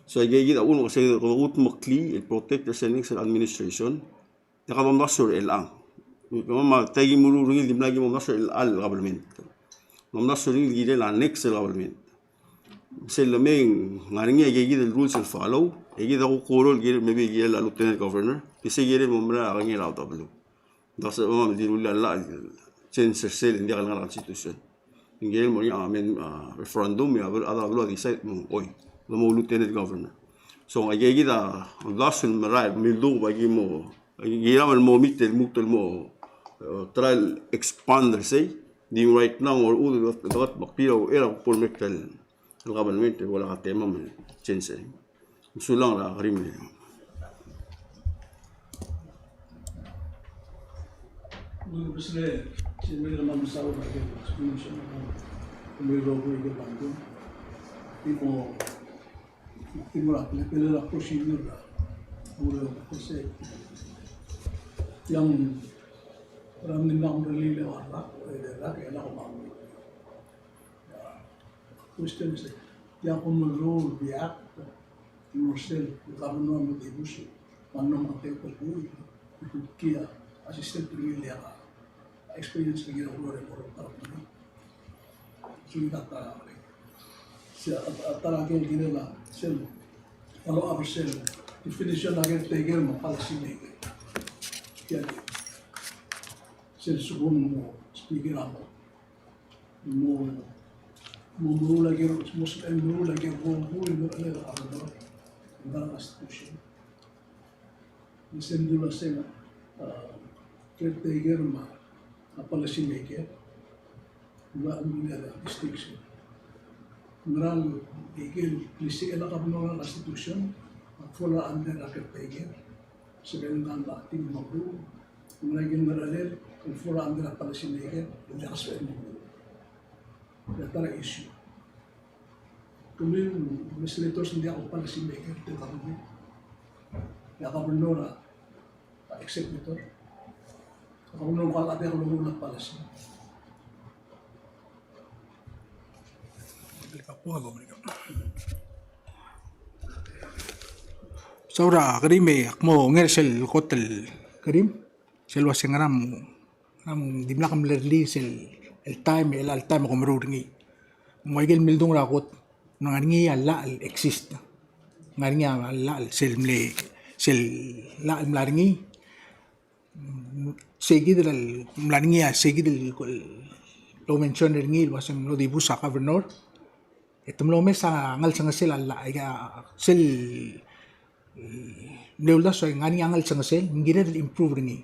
So, aike kid a uchul me se kede kutmeklii el protect er sel next administration. Diak a domdasu er chelechang. Me a tia ki meruul er ngii el dimlak ki mo omdasu er chelecha el government. Omdasu er ngii el kirel a next el government. Sel lemei e ng ngar er ngii a ikakid el rules el follow, e kid a kuk oureor el kirel, maybe kirel a lieutenant governor, e sei kirel mo mera a kengei er a A U W. Ng diak sebechem el di rullii a llach el change er sel, ng diak el ngar er a constitution. Ng kirel mo er ngii a, a referendum, e a, a, a, a decide mo, oi, el mo lieutenant governor. So, aikakid a uldasu el merael, mildung, bai ki mo, kiram el mo meet el lmuut el mo, e, try el expand er sei, di right now, or, u, the, the, the, el government el, el change. Mesulang er a kerim. Ng di bes le, se mle kmal mesaul a explanation, mle rokui a ikel bangkung. Di mo, di mo er a, le, le, le procedure er a, mo le, ko se, tiang, er a mle ng mle le, le, le, le, le, le, le, Question is, tia kom meruul el act el mo er sel governor me a dibus, me a mlo meketeklii, e kuk tia assistant er ngii el experience er ngii el oureor er a government. So, tia ta, se, a, a, ta er a ikel kirel a sel follow up er sel definition er a caretaker me a policy maker. Tia sel lsekum ng mo speaker a mo Mo, mo meruul a ikel, mo sebechem el meruul a ikel rokui el ngar er a, ngar er a constitution. Me sel dula se, a, caretaker me a policy maker. Ng ngar er ngii a distinction. Ng ngar er ngii a ikel klisichel a governor er a constitution, a fall under a caretaker. Sebechel ngka el acting me a rule, ng ngar er ngii a ikel ngerchelel, el fall under a policy maker, el diak sebechem el mo. E a ta er a issue. Kemiu el legislators ng diak el policy maker, te kemiu. E a governor a, a executor. A governor a diak el rule a policy. Saul er a kerim e ak mo ngar er sel kot el kerim, sel uase ngera me, ngera me dimlak mle release el, el time, el, el time e ko meruul er ngii. Me ng ua ikel mildung er a kot, ng ngar er ngii a llach el exist. Ng ngar er ngii a llach el sel mle, sel llach el mla er ngii. Seikid el mla er ngii a, seikid el, el lo mention er ngii el uase ng mlo dibus a governor. E te mlo mes a ngelsengesel a llach, aika sel, e, mle uldasu e ng ngar er ngii a ngelsengesel, ng kired el improve er ngii.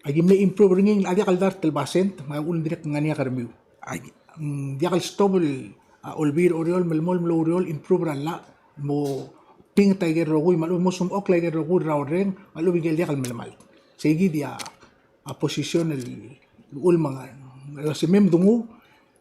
Aki mle improve er ngii, a diak el dart el basent, me a uchul e ng dirrek el ngar er ngii a kermiu. Aki, mm, diak el stop el, a, Olbiil er Oreor, melemolem el oureor el improve er a llach, mo tinget a ikel rokui, me a lechub e mo smechokl a ikel rokui er a orreng, me a lechub e ng diak el melemalt. Seikid a, a position el uchul me ng, el uase me mdenguu,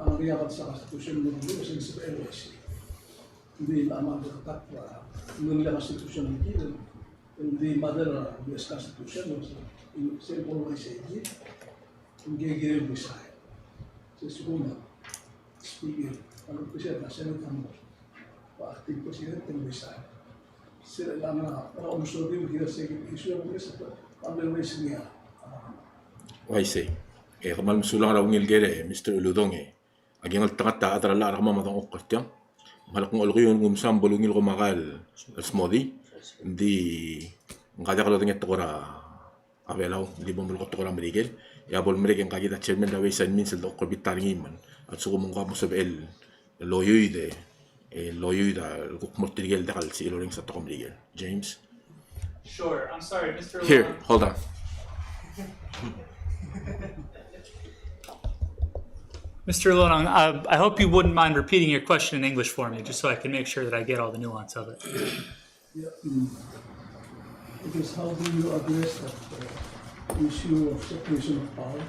Ng di a mle constitution ng di, ng di a mle constitution ng di mother U S Constitution, sel bo el uaisei, ng kirel el resign. Se sel bo el speaker, a president, a Senate, a mo acting president, ng resign. Sel a mla, a mla omusodir el kirel sei, issue ng resign, a mle resign. Uaisei. E kmal mesulang er a ungil ker, Mister Uludong, e. Aki ngeltengat a chad er a llach er kemam a dengchokl er tiang. Me a lak ng olekiu e ng umsa me bo lungil komakai el smodii. Ng di ngka diak lodengei a tekoi er a Belau, ng di bo melekoi a tekoi er a Merikel. E a bo lemerek e ngka kid a chairman er a Ways and Means el doktor Bitar Ngiman. A lsekum ng ko mo sebechel el oiuid e, el oiuid a kuk mo er tirke el diak el sebechir el orrenges a tekoi er a Merikel. James? Sure. I'm sorry, Mister Here, Long. Hold on. Mister Lonang, uh, I hope you wouldn't mind repeating your question in English for me, just so I can make sure that I get all the nuance of it. Yeah, mm. Because how do you address that, uh, issue of separation of power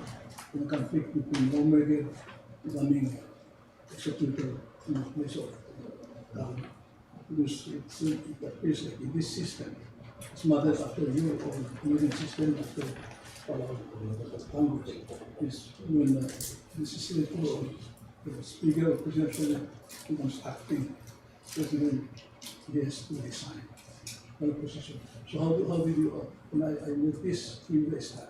in a conflict between lawmaker and executive in the place of government? Because it's, it appears like in this system, it's modeled after your own American system after Palau Congress. Is when, uh, the legislature or the speaker or president becomes acting president, he has to resign. One position. So how do, how did you, uh, and I, I made this in the style.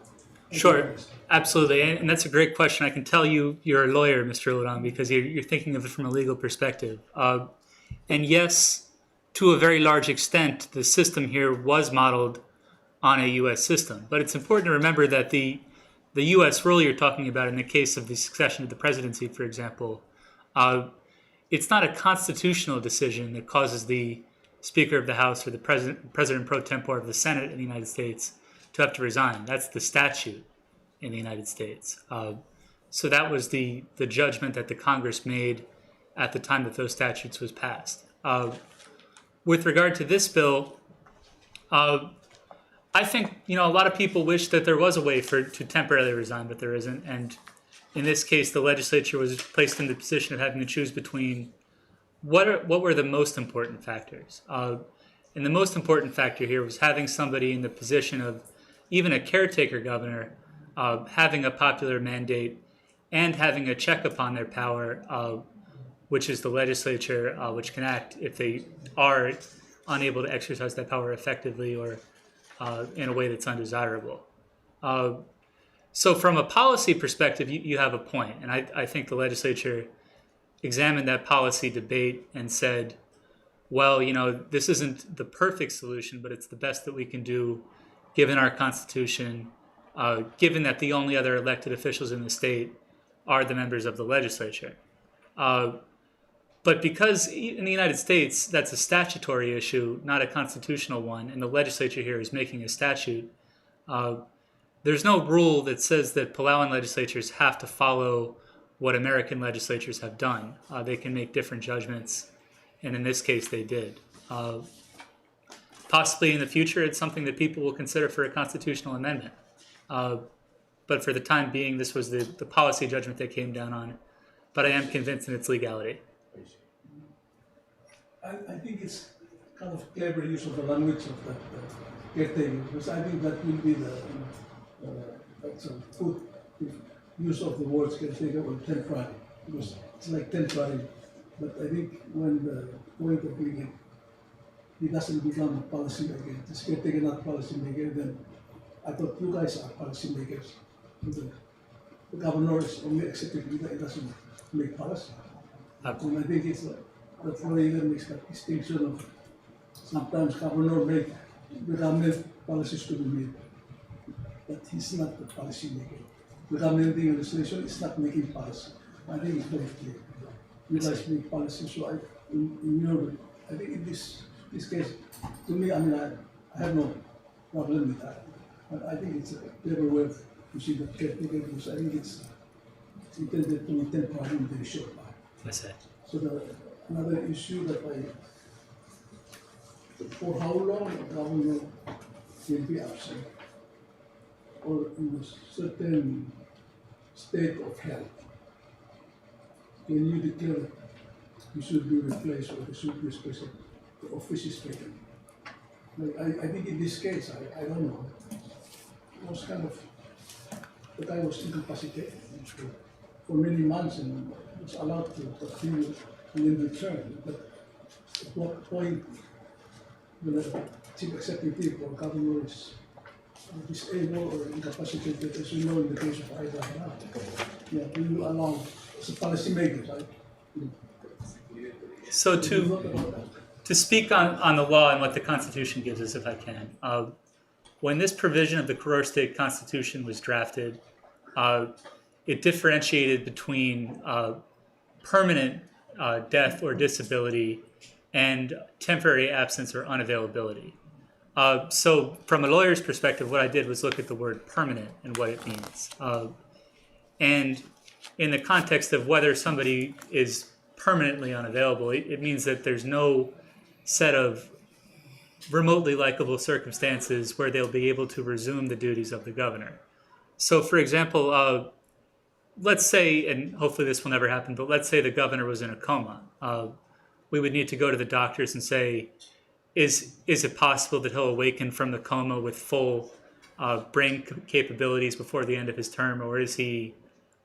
Sure, absolutely. And, and that's a great question. I can tell you you're a lawyer, Mister Ludan, because you're, you're thinking of it from a legal perspective. Uh, and yes, to a very large extent, the system here was modeled on a U S system. But it's important to remember that the, the U S rule you're talking about in the case of the succession to the presidency, for example, uh, it's not a constitutional decision that causes the Speaker of the House or the President, President pro tempore of the Senate in the United States to have to resign. That's the statute in the United States. Uh, so that was the, the judgment that the Congress made at the time that those statutes was passed. Uh, with regard to this bill, uh, I think, you know, a lot of people wish that there was a way for to temporarily resign, but there isn't. And in this case, the legislature was placed in the position of having to choose between what are, what were the most important factors. Uh, and the most important factor here was having somebody in the position of even a caretaker governor, uh, having a popular mandate and having a check upon their power, uh, which is the legislature, uh, which can act if they are unable to exercise that power effectively or, uh, in a way that's undesirable. Uh, so from a policy perspective, you, you have a point, and I, I think the legislature examined that policy debate and said, well, you know, this isn't the perfect solution, but it's the best that we can do given our Constitution, uh, given that the only other elected officials in the state are the members of the legislature. Uh, but because in the United States, that's a statutory issue, not a constitutional one, and the legislature here is making a statute, uh, there's no rule that says that Palauan legislatures have to follow what American legislatures have done. Uh, they can make different judgments, and in this case, they did. Uh, possibly in the future, it's something that people will consider for a constitutional amendment. Uh, but for the time being, this was the, the policy judgment they came down on. But I am convinced in its legality. I, I think it's kind of clever use of the language of that, uh, caretaker, because I think that will be the, uh, that's a good use of the words caretaker or temporary, because it's like temporary. But I think when the point of being, he doesn't become a policymaker, this caretaker not policymaker, then I thought you guys are policymakers. The, the governor is only executive, he doesn't make policy. And I think it's, uh, the foreigner makes that distinction of sometimes governor make the government policies to be made, but he's not the policy maker. The government being legislation is not making policy. I think it's very clear. You guys make policy, so I, in, in your, I think in this, this case, to me, I mean, I, I have no problem with that. But I think it's a clever way of using the caretaker because I think it's intended to be temporary in the short time. I see. So the, another issue that I, for how long a governor will be absent or in a certain state of health, can you declare that he should be replaced or he should be replaced? The office is vacant. Like, I, I think in this case, I, I don't know. It was kind of, the guy was incapacitated for, for many months and was allowed to continue and then return. But at what point when a chief executive or governor is, uh, disabled or incapacitated, as you know, in the case of Aida, yeah, do you allow, as a policymaker, right? So to, To speak on, on the law and what the Constitution gives us, if I can, uh, when this provision of the Koror State Constitution was drafted, uh, it differentiated between uh, permanent uh, death or disability and temporary absence or unavailability. Uh, so, from a lawyer's perspective, what I did was look at the word permanent and what it means. Uh, and in the context of whether somebody is permanently unavailable, it, it means that there's no set of remotely likable circumstances where they'll be able to resume the duties of the governor. So, for example, uh, let's say, and hopefully this will never happen, but let's say the governor was in a coma. Uh, we would need to go to the doctors and say, is is it possible that he'll awaken from the coma with full uh, brain capabilities before the end of his term, or is he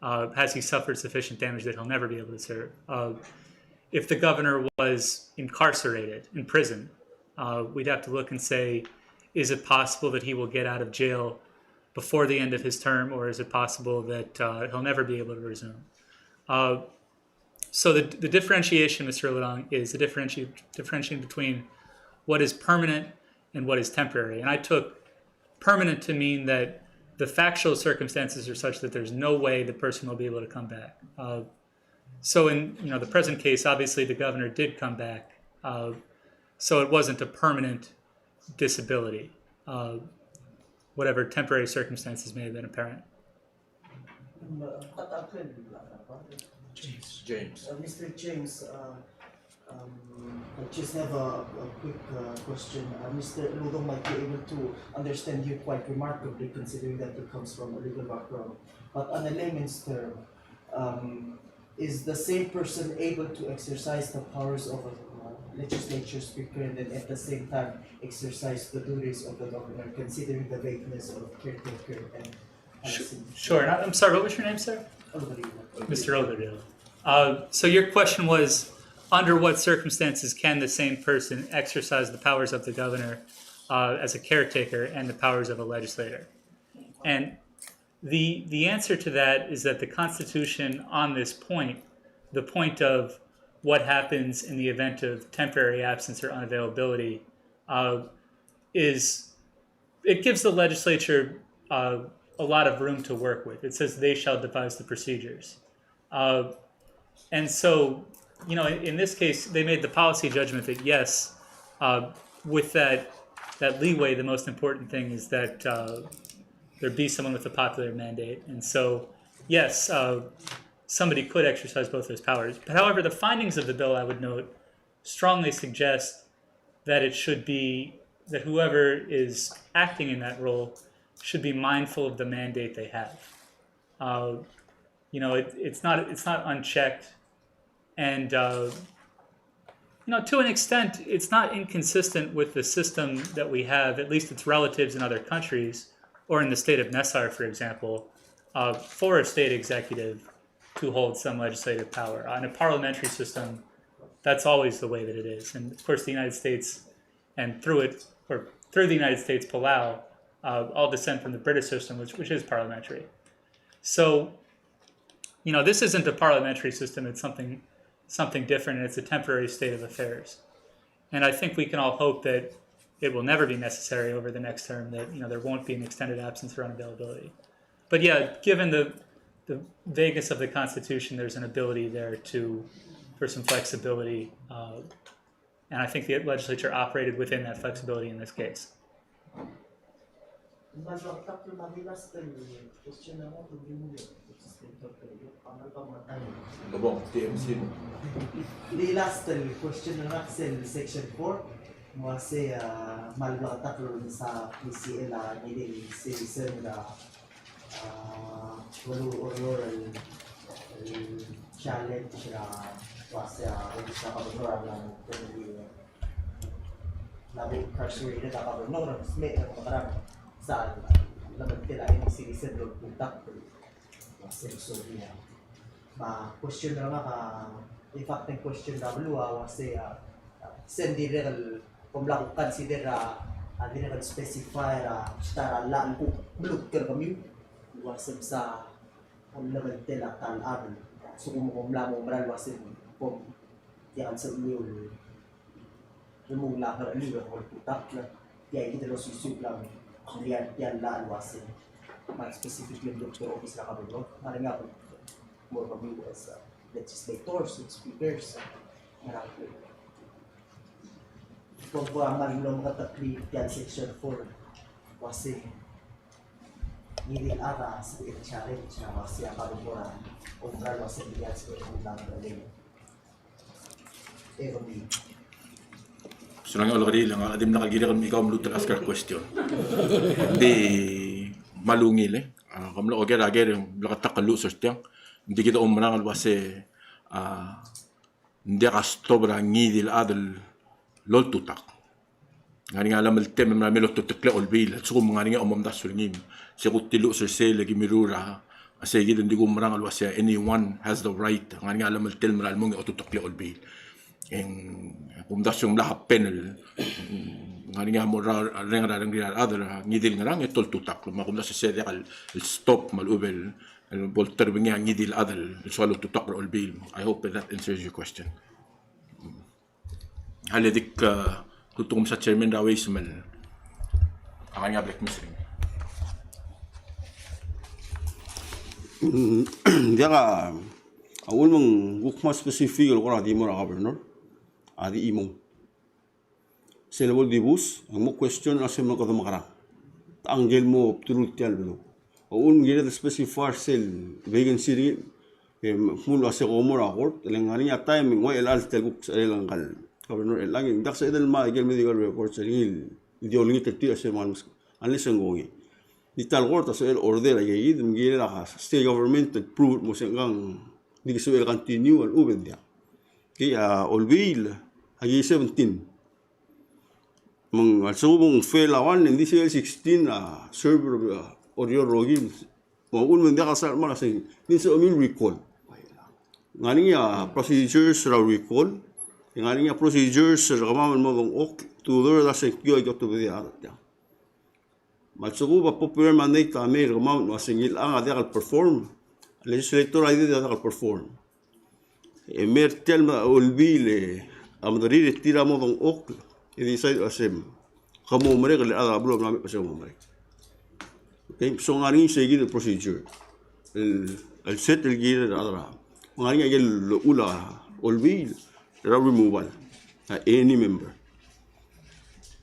uh, has he suffered sufficient damage that he'll never be able to serve? Uh, if the governor was incarcerated in prison, uh, we'd have to look and say, is it possible that he will get out of jail before the end of his term, or is it possible that uh, he'll never be able to resume? Uh, so the, the differentiation, Mister Ledong, is the differenti- differentiation between what is permanent and what is temporary. And I took permanent to mean that the factual circumstances are such that there's no way the person will be able to come back. Uh, so in you know the present case, obviously the governor did come back. Uh, so it wasn't a permanent disability, uh, whatever temporary circumstances may have been apparent. James. James. Uh, Mister James, uh, um, I just have a, a quick uh, question. Uh, Mister Ledong might be able to understand you quite remarkably, considering that he comes from a legal background. But on a layman's term, um, is the same person able to exercise the powers of a uh, legislature speaker and then at the same time exercise the duties of the governor, considering the vagueness of caretaker and Sure, and I'm sorry, what was your name, sir? Mister Oberdiel. Uh, so your question was, under what circumstances can the same person exercise the powers of the governor uh, as a caretaker and the powers of a legislator? And the the answer to that is that the Constitution on this point, the point of what happens in the event of temporary absence or unavailability, uh, is it gives the legislature uh, a lot of room to work with. It says they shall devise the procedures. Uh, and so, you know, in, in, this case, they made the policy judgment that yes, uh, with that that leeway, the most important thing is that uh, there be someone with a popular mandate. And so, yes, uh, somebody could exercise both those powers. But however, the findings of the bill, I would note, strongly suggest that it should be that whoever is acting in that role should be mindful of the mandate they have. Uh, you know, it, it's not it's not unchecked, and uh, you know, to an extent, it's not inconsistent with the system that we have. At least its relatives in other countries, or in the state of Nassau, for example, uh, for a state executive to hold some legislative power. Uh, in a parliamentary system, that's always the way that it is. And of course, the United States, and through it, or through the United States, Palau, uh, all descend from the British system, which, which is parliamentary. So, you know, this isn't a parliamentary system. It's something, something different, and it's a temporary state of affairs. And I think we can all hope that it will never be necessary over the next term, that you know there won't be an extended absence or unavailability. But yeah, given the the vagueness of the Constitution, there's an ability there to for some flexibility, uh, and I think the legislature operated within that flexibility in this case. The last question er ngak sel section four, me uase a kmal bleketakl el mesa PCL a ngilai el citizen er a, a, Oreor el challenge er a uase a, a governor a mla mo incarcerated a governor, me a governor sa a citizen el bleketakl. Sel soria. Me a question er ngak a, in fact, question er a beluu a uase a, se ng dirrek el kom mla consider a, a dirrek el specify er a, ta er a llach el kuk beluu er kemiu, uase msa a level ten a ta el chad. So kom, kom mla mo mera el uase kom, tia el sebechemiu el Remove a ngar er a oltutakl, tia kid el osisiu el mla er tia el uase, me specifically el doctor office er a governor, me a rengud el mo er kemiu as legislators, speakers, me a rengud. Kuk bo a mla mo meketeklii tia el section four, uase ngii di el chad a sebechel el challenge er a uase a governor a oumerang el uase ng diak el sebechel el mla er a Sulang e Olkeriil, ng dimlak el kirek el mechikau el mluut el ask a question. Ng di kmal ungil, e. A, kom mlo oker a ker, ng bleketakl el luches er tiang. Ng di kid a oumerang el uase, a, ng diak a stop er a ngii di el chad el oltutakl. Ng ngar er ngii a llemeltel me mla me loteteklii a olbiil, a lsekum ng ngar er ngii a omomdasu er ngii. Se kuk di luches er sel e ki mirruul er a, a sei kid e ng di kumerang el uase anyone has the right. Ng ngar er ngii a llemeltel me mla mo ngii a oteteklii a olbiil. E ng kumdasu e ng mla happen el, ng ngar er ngii a mo er a reng er a rengrir a rechad er a ngii di el ngerang e te oltutakl. Me a kumdasu e se diak el stop me a lechub el bo lterebengii a ngii di el chad el soal oltutakl er a olbiil. I hope that answers your question. A le dik, a, tutung msa chairman er a Ways me a ngar er ngii a bla kmes er ngii. Mm, diak a, a uchul me ng kuk kmal specific el kora di mo er a governor, a di chimong. Sel bo el dibus, e ng mo question el uase me kede mekerang. Te ngike el mo bdelul tia el beluu. A uchul me ng kired el specify er sel vacancy er ngii, e, kmo el uase ko mo er a court, e le ng ngar er ngii a taem e ng ua chelecha el tia el kuk sechelel ngka el governor er chelechang, e ng diak sebeched el ngmai aike el medical records er ngii el di olengit er tir el uase me ng, unless e ng kongei. Di tia el court a sebechel el order aike kid, me ng kirel a state government el prove el mo se ngkang di sebechel el continue a lechub e ng diak. Okay, a olbiil, a ki seventeen. Me ng a lsekum ng fail a one, e ng di sebechel sixteen a serve er a Oreor rokui. Me a uchul me ng diak a sal mla er sei, ng di sebechemiu el recall. Ng ngar er ngii a procedures er a recall, e ng ngar er ngii a procedures er kemam el mo dengchokl, tuobed er a sengkio a ki otobedii a rechad er tiang. Me a lsekum a popular mandate a mei er kemam el uase ngii el chad a diak el perform, legislator a di diak el perform. E mei er tia el olbiil e a mederir e tir a mo dengchokl, e decide el uase ke mo merek, le a rechad er a beluu a mla me uase ke mo merek. Okay, so ng ngar er ngii sei kid el procedure. El, el set el kirel a rechad er a, ng ngar er ngii a ikel llechul a olbiil er a removal a any member.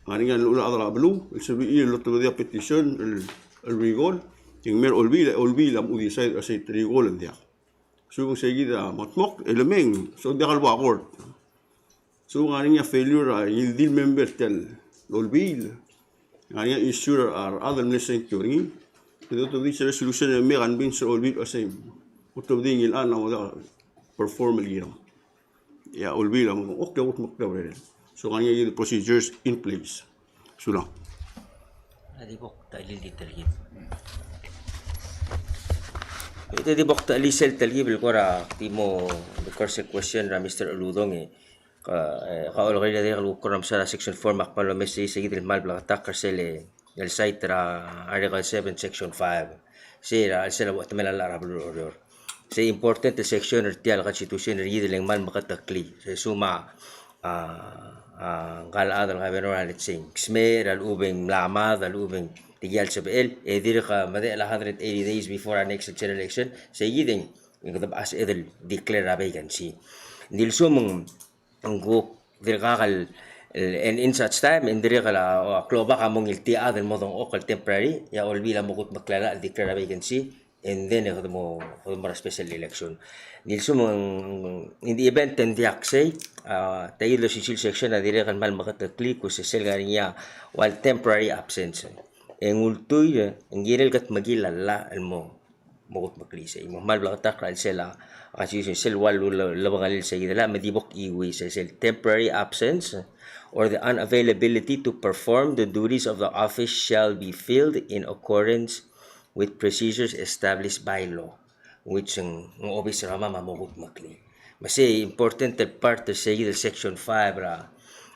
Ng ngar er ngii a llechul a rechad er a beluu el sebechir el otobedii a petition el, el recall, e ng mei er a olbiil, olbiil a mo decide el uase te recall e ng diak. So ng sei kid a mekdmokl, e le mei, so ng diak el bo a court. So ng ngar er ngii a failure er a ngii di el member er tia el olbiil, ng ngar er ngii a issue er a rechad el mle sengkio er ngii. Kede otobedii sel resolution e mei e convince er a olbiil el uase otobedii ngii el chad a mo diak el perform el kirem. E a olbiil a mo, okay, a kutmeklii a urerel. So ng ngar er ngii a procedures in place. Sulang. A di bo ktelii di telkib. E di bo ktelii sel telkib el kora di mo, the first question er a Mister Uludong e, ka, e, ka Olkeriil a dirrek el kuk kora msa er a section four me ak kmal omes sei kid el kmal bleketakl er sel, el cite er a Article seven, section five. Sei er a, sel bo temel a llach er a beluu er a Oreor. Sei important el section er tia el constitution er kid el ng kmal meketeklii. Se suma a, a, ngka el chad el governor a lechub e ng smecher a lechub e ng mla mad a lechub e ng tia el sebechel, e dirk medechel a hundred eighty days before a next general election, sei kid e ng, e kede bo sebeched el declare a vacancy. Ng di lsekum ng kuk dirkak el, el, and in such time, e ng dirrek el a, a klobak a mo ngii el tia el chad el mo dengchokl el temporary, e a olbiil a mo kutmeklii a llach el declare a vacancy, and then e kede mo, kede mo er a special election. Ng di lsekum ng, in the event e ng diak sei, a, tia el osisiu el section a dirrek el kmal meketeklii, kuk se sel ngar er ngii a, ua el temporary absence. E ng ultuil, ng kirel kutmeklii a llach el mo mo kutmeklii sei. Me ng kmal bleketakl er a chelsel a, a, se, se, sel ua le, le, lebengelel sei kid el llach, me di bo kuiuii sei, sel temporary absence or the unavailability to perform the duties of the office shall be filled in accordance with procedures established by law, which ng, ng obis er kemam a mo kutmeklii. Me sei important el part er sei kid el section five er a,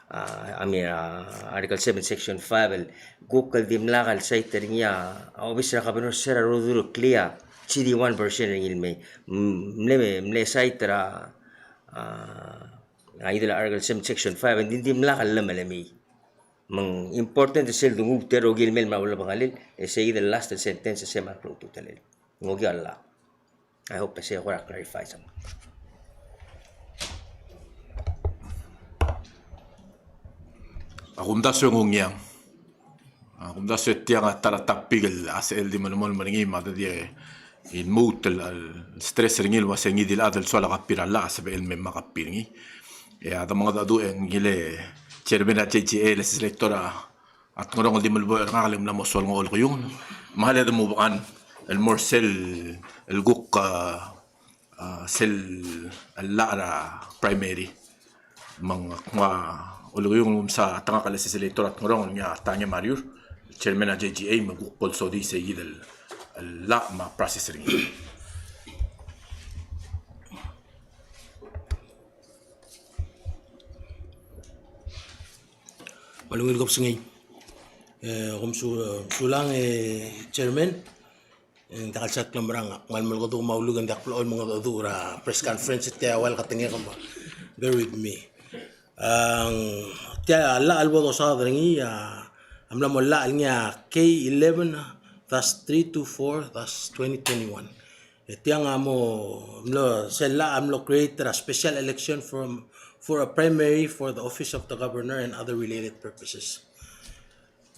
a, I mean, a, Article seven, section five, el kuk el dimlak el cite er ngii a, a obis er a governor se er a ruderuklii a C D one version er ngii el mei. M-, mle, mle cite er a, a, A idel a Article seven, Section five, e ng di dimlak a llemelem e mei. Me ng important sel dunguu er tir a rokui el mei el mla ulebengelel, e sei kid el last el sentence, e sei me a klou a ultutelel. Ng okiu a llach. I hope e sei kora clarify somehow. A kumdasu e ng ongiang. A kumdasu e tiang a ta er a topic el a sel di melemolem er ngii me a di e lmuut el, el stress er ngii el ua se ngii di el chad el soal a copy er a llach a sebechel el me mei a copy er ngii. E a de mengedecheduch e ngii el chairman er a J G A, legislator a Tngerong el di meleboi er ngak el mla mo soal ngii a olekiungel. Me a le de mo bekan el mo er sel el kuk a a, sel llach er a primary. Me ng kmo a olekiungel el msa a tengak el legislator er a Tngerong el ngii a Tangem Mariur, chairman er a J G A, me ng kuk bo lsodii sei kid el llach me a process er ngii. Me a ungil kebesengei. E, kom su-, sulang, e, chairman. E ng diak el sal klemerang, ak kmal melekeduch me a uluk e ng diak blechoel mengedecheduch er a press conference, tia ua el ketengek me bear with me. A, tia a llach el bo dosaod er ngii a, a mla mo llach el ngii a K eleven dash three two four dash twenty twenty-one. E tiang a mo mlo, sel llach a mlo create er a special election from, for a primary for the office of the governor and other related purposes.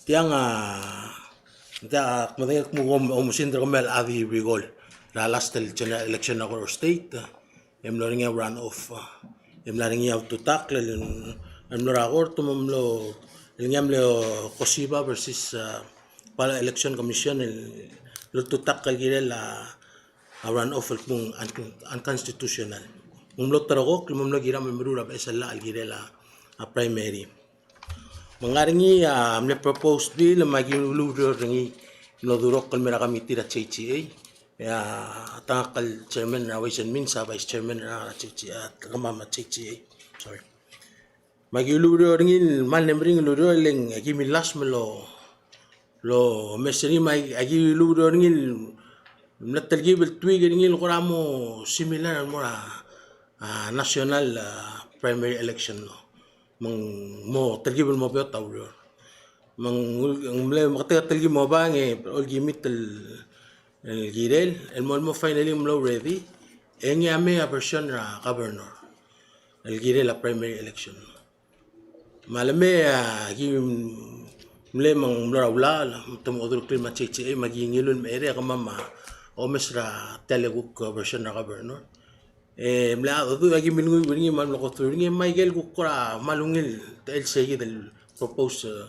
Tiang a, tia a, kmo tia, kmo kom, oumesingd er kemiu el chad el recall er a last el general election er a Koror State, e mlo er ngii a runoff, e mla er ngii a ultutakl el, el mlo er a kort, me mlo, el ngii a mle Koshiba versus, a, Palau Election Commission el, el ultutakl el kirel a, a runoff el kmo ng un-, unconstitutional. Me ng mlo terekokl, me ng mlo kiram el meruul er a beches el llach el kirel a, a primary. Me ng ngar er ngii a mle proposed bill me aki uluureor er ngii el mlo durokl el mei er a committee er a J G A. E a tangak el chairman er a Ways and Means, a vice chairman er a J G A, a kemam a J G A. Sorry. Me aki uluureor er ngii el kmal mle meringel el ureor, e le ng aki millasem el lo, lomes er ngii me aki uluureor er ngii el mle telkib el tweak er ngii el kora mo similar el mo er a, a, national, a, primary election law. Me ng mo telkib el mo beot a ureor. Me ng ul-, ng mle meketek a telkib el mo oba e ng olkimit el, el kirel, el mo, el mo finally mlo ready, e ngii a mei a version er a governor el kirel a primary election. Me a lemei a ki mle me ng mlo er a ulaol, me te mo odureklii me a J J A, me aki ngiluu el mei er a kemam a omes er a tia el kuk version er a governor. E mle a, a ki mle nguu er ngii me a mle go through er ngii, me a ikel kuk kora kmal ungil el techel sei kid el propose, e,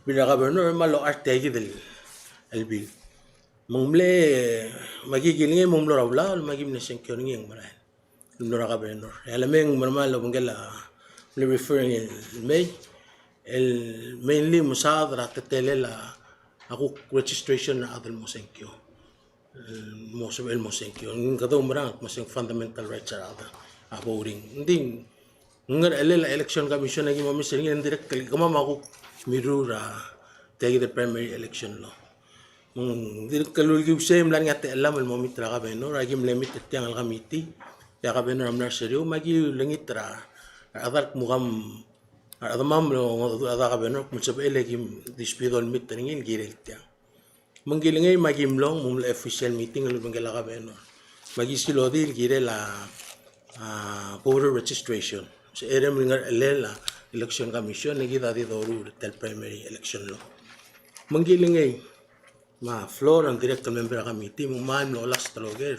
bill er a governor, me a locha er tia kid el, el bill. Me ng mle, me aki kilengei me ng mlo er a ulaol, me aki mle sengkio er ngii e ng merael el mlo er a governor. E a lemei e ng merael el obengkel a mle refer er ngii el mei, el mainly mesaod er a teletelel a kuk registration er a chad el mo sengkio. El mo sebechel el mo sengkio. Ng kede oumerang el kmo se ng fundamental rights er a chad a voting. Ng di ng ngerechelel a election commission a ki mo omes er ngii, ng dirrek el kemam a kuk mirruul er a tia kid el primary election law. Me ng dirrek el ulekiu sei e mla er ngii a techellam el mo meet er a governor, a ki mle meet er tiang el committee, e a governor a mla er a seriou, me a ki ulengit er a rechad el kmo kom, a rechedemam el ongedecheduch er a governor, me ng sebechel e ki di spido el meet er ngii el kirel tiang. Me ng kilengei me a ki mlong, me ng mle official meeting el obengkel a governor. Me a ki silodii el kirel a, a, voter registration. Se cherem el ngerechelel a election commission, e kid a di doruul er tia el primary election law. Me ng kilengei, me a floor, ng dirrek el member er a committee, me ng kmal mlo last el oker.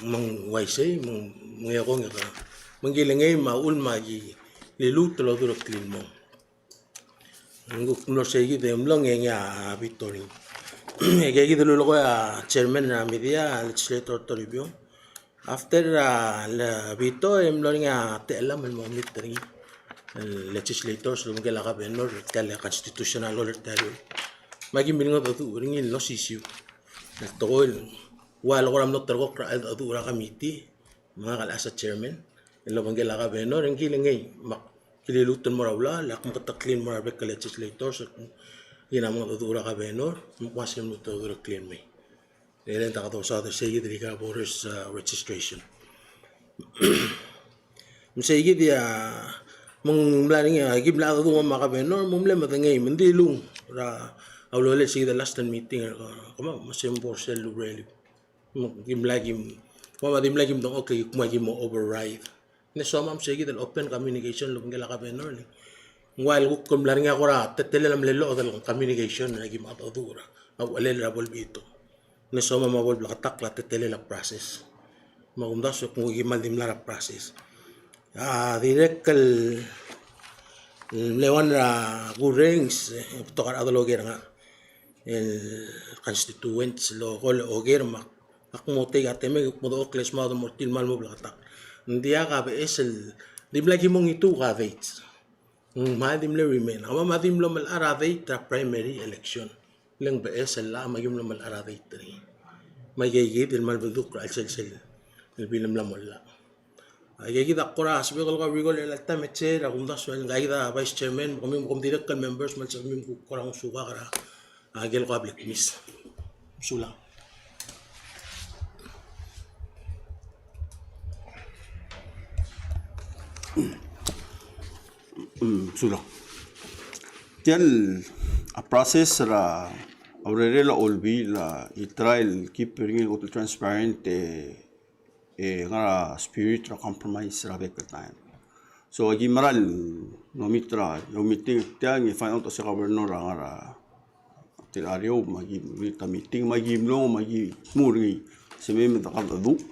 Me ng uaisei, me ng, me ng ekong e ke. Me ng kilengei, me a uchul me a ki liluut el odureklii el mong. Ng kuk mlo sei kid e mlong e ngii a veto er ngii. E kid el lulekoi a chairman er a media, Legislator Toribiong. After, a, le veto e mlo er ngii a techellam el mo meet er ngii el legislators el obengkel a governor er tia el constitutional law er tia el. Me a ki mle mengedecheduch er ngii el osisiu el tekoi el ua el kora mlo terekokl er a cheldecheduch er a committee. Me ngak el as a chairman el obengkel a governor, e ng kilengei me ak kililuut el mo er a ulaol, ak meketeklii el mo er a rebek el legislators, ngii a mengedecheduch er a governor, me ak uase ng mlo odureklii el mei. E le ng diak dosaod er sei kid er a voters, a, registration. Me sei kid a, me ng mla er ngii a, ki mla chedecheduch me a governor, me ng mle medengei, me ng dilung er a ulolel sei kid el last meeting, e, kemam, me se ng bo er sel ureli. Me ki mla kim, kemam a di mla kim dengchokl e ki kmo ki mo override. Ng di somam sei kid el open communication el obengkel a governor, le ng ua el kuk mla er ngii a kora teletelel a mle loched el communication e ki mo chedecheduch er a uchelel er a bo el bito. Ng di somam a bo el bleketakl a teletelel a process. Me a kumdasu e kmo ki kmal di mla er a process. A dirrek el mle ua er a kurrenges, e, betok a rechad el oker er ngak el constituents el ko el oker me ak mo take a temel, ak mo dechokl e smau de mo er tir el kmal mo bleketakl. Ng diak a beches el, di mla ki mo ngituuk a dates. Ng kmal di mle remain. Kemam a di mlo melechar a date er a primary election. Le ng beches el llach me aki mlo melechar a date er ngii. Me aika kid el kmal bedukl er a chelsel sel, el bil el mla mo llach. Aika kid a kora sebechek el ko er a recall er chelecha el taem e chair, a kumdasu e aika kid a vice chairman, me kemiu, me kom dirrek el members, me a lsekum kora ngosukak er a, a, ikel ko a blekmis. Sulang. Mm, sulang. Tia el, a, process er a, a urerel a olbiil a, i try el keep er ngii el kot el transparent, e, e ngar er a spirit er a compromise er a bek el taem. So, aki mera el, no, meet er a, no, meeting er tiang, e find out a se governor a ngar er a, tir a eou, me aki meet a meeting, me aki mlong, me aki mo er ngii. Se mei me de kachedecheduch.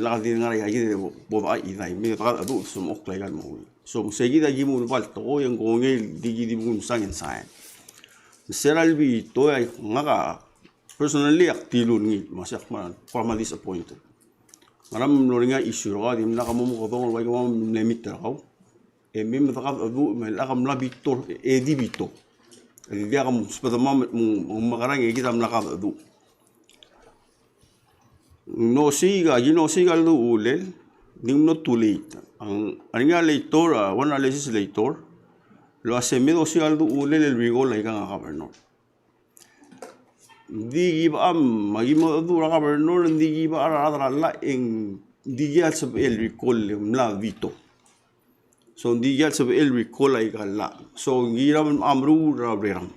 Lak di ngar er aika kid el bo, bo dechai, me de kachedecheduch, se mo klou aika el mo ungil. So, me sei kid aki mo uleba el tekoi, e ng kongei el di kid di mo sign, sign. Me se er a lebetok e ngak a personally, ak dilu er ngii, me sei ak kmal, kmal disappointed. Ngera me ng mlo er ngii a issue er kau, dimlak mo mekedong el ua ikang me mle meet er kau. E mei me de kachedecheduch, me lak mla veto, e di veto. E di diak msubedemam, me, me, me mekerang e kid a mla kachedecheduch. Ng osiik a, aki osiik a leduch el uchul, ng di mlo too late. Ng, a ngar er ngii a legislator, a, one a legislator, el uase me de osiik a leduch el uchul el recall aikang a governor. Ng di ki bo, a, me aki mo chedecheduch er a governor, ng di ki bo er a rechad er a llach e ng di ki a sebechel el recall e mla veto. So, ng di ki a sebechel el recall aika el llach. So, ng kiram el meruul er a ureram.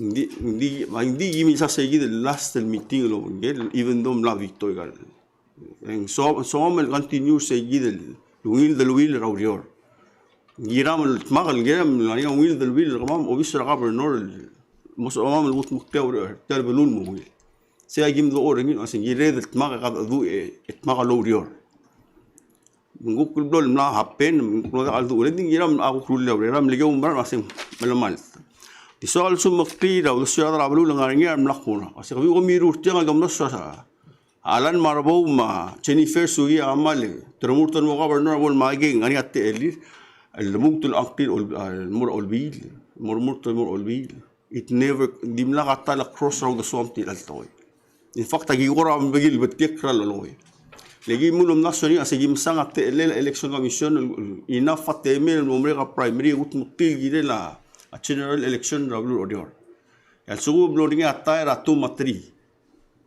Ng di, ng di, ng di ki mesa sei kid el last el meeting el obengkel, even though mla veto aika el. E ng so, so me ng continue sei kid el ungil deleuill er a ureor. Ng kiram el dmak el, ng kiram el ngar er ngii a ungil deleuill er kemam, obis er a governor, mo sebechemam el kutmeklii a ureor, tia el beluu el mo ungil. Sei a ki mdechor er ngii, a se ng kired el dmak e kachedecheduch e, e dmak el oureor. Me ng kuk el blo el mla happen, me ng kuk mlo diak a leduch, e le ng di kiram a kuk rullii a ureram, le ki oumera el uase ng melemalt. Di soak el smecheklii er a uldesuir a rechad er a beluu el ngar er ngii a mla kora. A se kemiu ko mirruul er tiang a ki mlo soak a Alan Marbou me a Jennifer Sugi a kmal, te remurt el mo governor a bo el makei, ngar er ngii a techellir el lmuut el ngklir, el mo er a olbiil, mo remurt el mo er a olbiil. It never, dimlak a ta el cross er a uldesuam tia el tekoi. In fact, aki kora bebil el betik er a lolekoi. Le ki mlo mdasu er ngii a se ki mesang a techellel a election commission el, el enough a temel el mo merek a primary e kutmeklii el kirel a, a general election er a beluu er Oreor. E a lsekum e mlo er ngii a ta er a two me a three.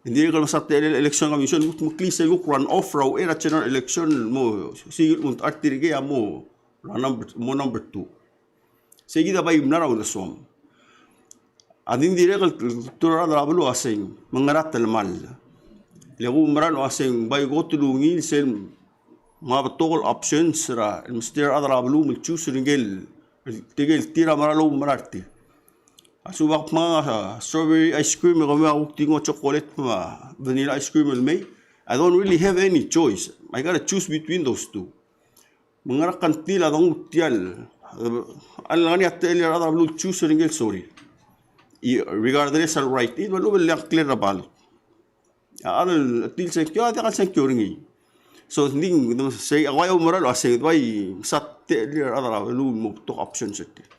Ng dirrek el mesa a techellel a election commission el kutmeklii se kuk run off er a uchei er a general election el mo, se kuk mo er tirke a mo, mo number, mo number two. Sei kid a bai mla er a uldesuam. A di ng dirrek el, el, tuobed er a rechad er a beluu a se ng, me ngera telemall. Le kumerang el uase ng bai kot el ungil sel mo betok el options er a, el mesterir a rechad er a beluu me le choose er ngike el, el, tirke el tir a mera el oumera er tir. A lsekum ak menga a strawberry ice cream, e kemiu a kuk di nguu a chocolate me a vanilla ice cream el mei. I don't really have any choice. I gotta choose between those two. Me ngera kngtil a denguu tia el, a lengar er ngii a techellir a rechad er a beluu el choose er ngike el sorir. E regardless el write-in, me a lechub e le ngklir er a ballot. A chad el tir el sengkio, a diak el sengkio er ngii. So, ng di, sei, a ua oumera el uase, bai, mesa techellir a rechad er a beluu el mo betok options er tir.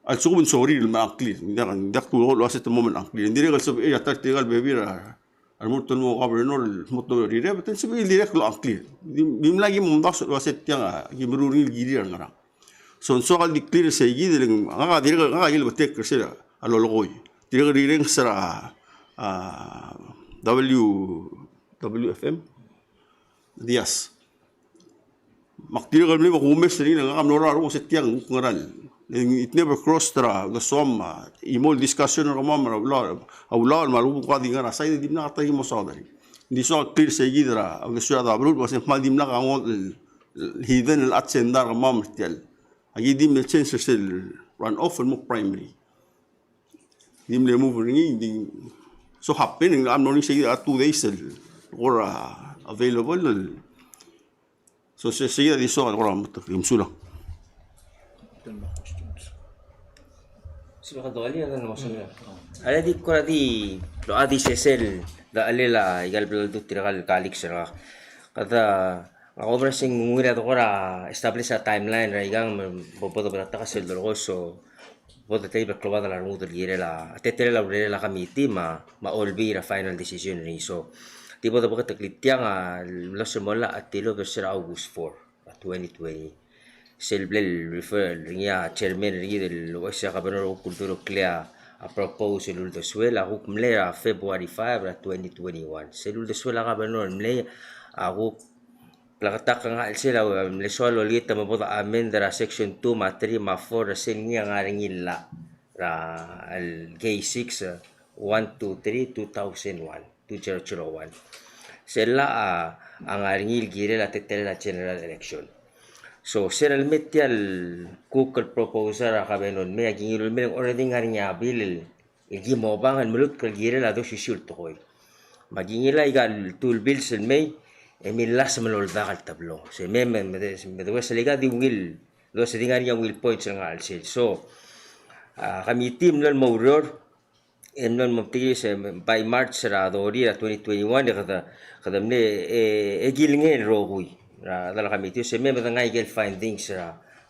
A lsekum ng sorir el mera ngklir, ng diak, ng diak dulekoi el uase te mo mera ngklir. Ng dirrek el sebechir a ta er tirka el bebil er a remurt el mo governor el mo tobed er tirke, e te sebechir el dirrek el ngklir. Di, dimlak ki mo omdasu el uase tiang a ki meruul er ngii el kirir a ngerang. So ng soak el di clear sei kid el, ngak a dirrek, ngak a ikel betek er sel a lolekoi. Dirrek el rirenges er a, a, W, W F M. Diaz. Me ak dirrek el mle mo kumes er ngii, ngak a mlo er a renguk se tiang, nguk ngerang. It never crossed er a uldesuam, a, chimo el discussion er kemam er a ulaol, a ulaol me a lechub e ng ko di ngar er a side e dimlak a ta el ki mo saod er ngii. Ng di soak el clear sei kid er a uldesuel a beluu el kmo se ng kmal dimlak a ngodech el hidden el agenda er kemam er tiang. Aki di mle change er sel runoff el mo primary. Di mle move er ngii, di so happen, ng mlo er ngii sei kid a two days el kora available el. So se, sei kid a di soak el kora mo metik, mesulang. Sulang a doalii a mo sulang. A le di kora di, lo a di sesei el dachelel a ikal bla ledu tirka el colleagues er ngak. Kede, ngak a obra se ng ungil a de kora establish a timeline er a ikang me bo, bo de bla ta sel dolekoi, so bo de table el klobad er a rengud el kirel a, teletelel a urerel a committee me a, me a olbiil er a final decision er ngii. So di bo de beketeklii tiang a mlo sel mo llach a tilobed er sel August four, a twenty twenty. Sel bla el refer er ngii a chairman er kid el uaisei a governor a kuk uldureklii a proposal el uldesuel a kuk mlei er a February five er a twenty twenty-one. Sel uldesuel a governor el mlei a kuk bleketakl er ngii a chelsel a mle soal el olengit me bo de amend er a section two me a three me a four er sel ngii a ngar er ngii el llach er a, el K six, one two three two thousand one, two zero zero one. Sel llach a, a ngar er ngii el kirel a teletelel a general election. So sel lemei tia el kuk el proposal er a governor el mei, aki ngiluu el mei e ng already ngar er ngii a bill el el ki mo obang el melutk el kirel a dosisiu el tekoi. Me aki ngilai ikal two bills el mei, e millasem el oldak el teblo. Se me, me, me, me, me de uaisei el ikang di ungil, lo se di ngar er ngii a ungil points el ngar er a chelsel. So, a, committee a mlo el mo oureor, e mlo el mo metik er se by March er a thirty er a twenty twenty-one, e kede, kede mle, e, e kilengei el rokui er a, a chedal a committee, se me, me de ngai ikel findings er a,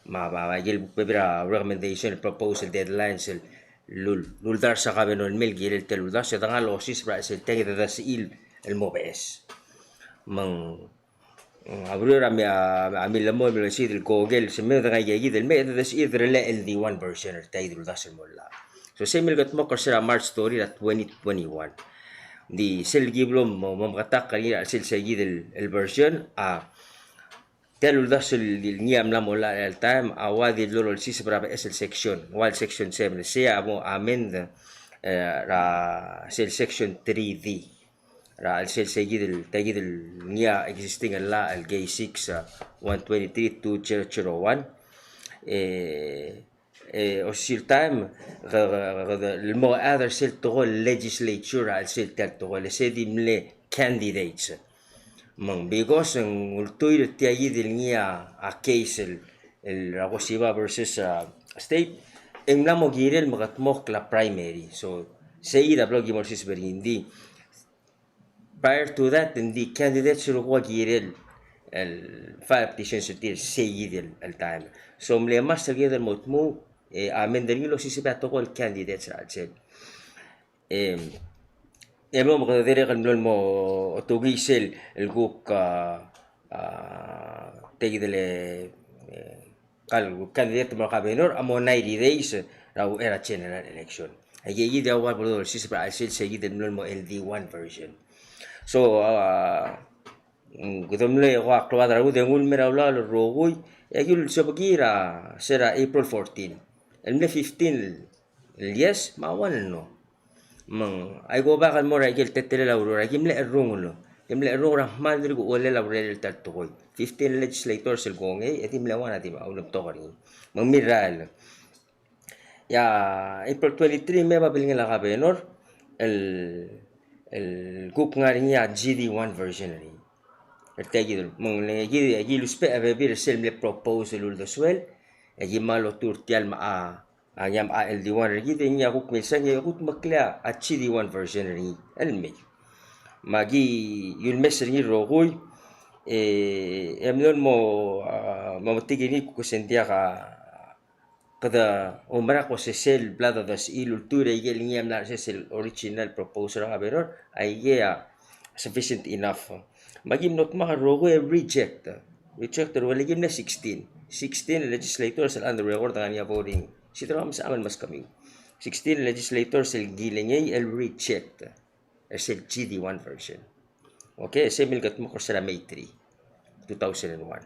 me a, me a, me a ikel bebil er a recommendation, proposal, deadlines, el, el ul-, el uldasu er a governor el mei el kirel tia el uldasu, e de ngai el osiseb er a chelsel tiang e de desechil el mo beches. Me ng, mm, a ureor a mi, a, a millemolem el sid el kongei, se me de ngai ikakid el mei, e de desechil el llach el D one version er tia el uldasu el mo llach. So, se milkedmokl er sel March thirty er a twenty twenty-one. Ng di sel ki blo mo, mo meketakl er ngii er a chelsel se kid el, el version, a, tia el uldasu el ngii a mla mo llach er a chelecha el taem a ua di lolsiseb er a beches el section, ua el section seven, sei a mo amend, e, er a sel section three D er a chelsel se kid el, tia kid el ngii a existing el llach el K six, a, one twenty-three two zero zero one. E, e, osisiu el taem, ke, ke, ke, ke, el mo add er sel tekoi el legislature er a chelsel tia el tekoi, le se di mle candidates. Me ng because ng ultuil er tia kid el ngii a, a case el, el Rakosiba versus, a, State, e ng mla mo kirel el mekedmokl a primary. So, se kid a blo ki mo olsiseb er ngii, ng di prior to that, ng di candidates el kuk kirel el file petitions er tir er se kid el, el taem. So, mle must el kired el mo tmuu, e, amend er ngii el osiseb a tekoi el candidates er a chelsel. E, e mlo, me kede dirrek el mlo el mo otukii sel, el kuk, a, a, tia kid el, e, kal candidate mo er a governor a mo ninety days er a, er a general election. Aikakid a ua bo dolsiseb er a chelsel se kid el mlo el mo el D one version. So, a, mm, kede mle ko a klou a rengud e nguu el mei er a ulaol el rokui, e aki ulsebekii er a, se er a April fourteen. El mle fifteen el yes, me a one el no. Me ng, I go back el mo er a ikel teletelel a ureor, aki mle cherrungel. Aki mle cherrungel er a kmal dirk uchelel a urerel tia el tekoi. Fifteen legislators el kongei, e di mle one a di me a ulemtok er ngii. Me ng mirrael. E a April twenty-three me a babilngel a governor el, el kuk ngar er ngii a G D one version er ngii. Er tia kid el, me ng le kid, e ki luspech a bebil er sel mle propose el uldesuel, e ki mal otur tia el me a, a, ngii a L D one er kid, e ngii a kuk milsa, ngii a kuk meklii a G D one version er ngii el mei. Me aki ulemes er ngii el rokui, e, e mlo el mo, a, mo metik er ngii kuk se ng diak a, kede oumerang el kmo se sel bla de, de sel ultuil er a ikel ngii a mla er sel original proposal er a governor, aikei a sufficient enough. Me aki mlo dmak el rokui e reject. Reject er a ulekim el sixteen. Sixteen legislators el on the record el ngar er ngii a voting. Sel domes a mle meskemiu. Sixteen legislators el kilengei el reject er sel G D one version. Okay, se milkedmokl er sel May three, two thousand and one.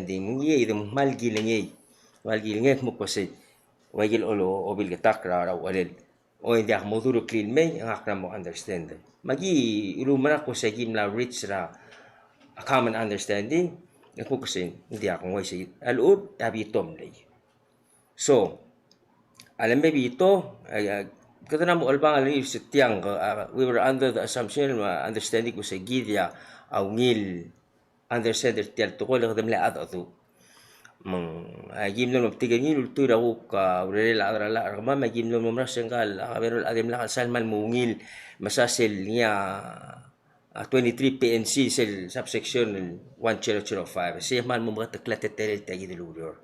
understanding. Ng ngii e de kmal kilengei. Kmal kilengei el kmo kmo sei. Ua ikel olo, obilketakl er a, er a uchelel. O ng diak mo dureklii el mei, e ngak a mo understand. Me aki uluumerang el kmo sei aki mla reach er a, a common understanding, e kuk sei, ng diak, ng uaisei. A lechub, a veto a mlei. So, a le mei veto, e, e, kede mo olbang el ngii se tiang, e, we were under the assumption, e, understanding el kmo sei kid a ungil understand er tia el tekoi le kede mle cheldecheduch. Me ng, a, aki mle mo metik er ngii el ultuil er a kuk, a, urerel a chad er a llach er kemam, me aki mle mo merang se ngka el, a, governor a dimlak el sal kmal mo ungil mesa sel ngii a, a, twenty-three P N C sel subsection one zero zero five. Se kmal mo meketeklii a teletelel tia kid el ureor.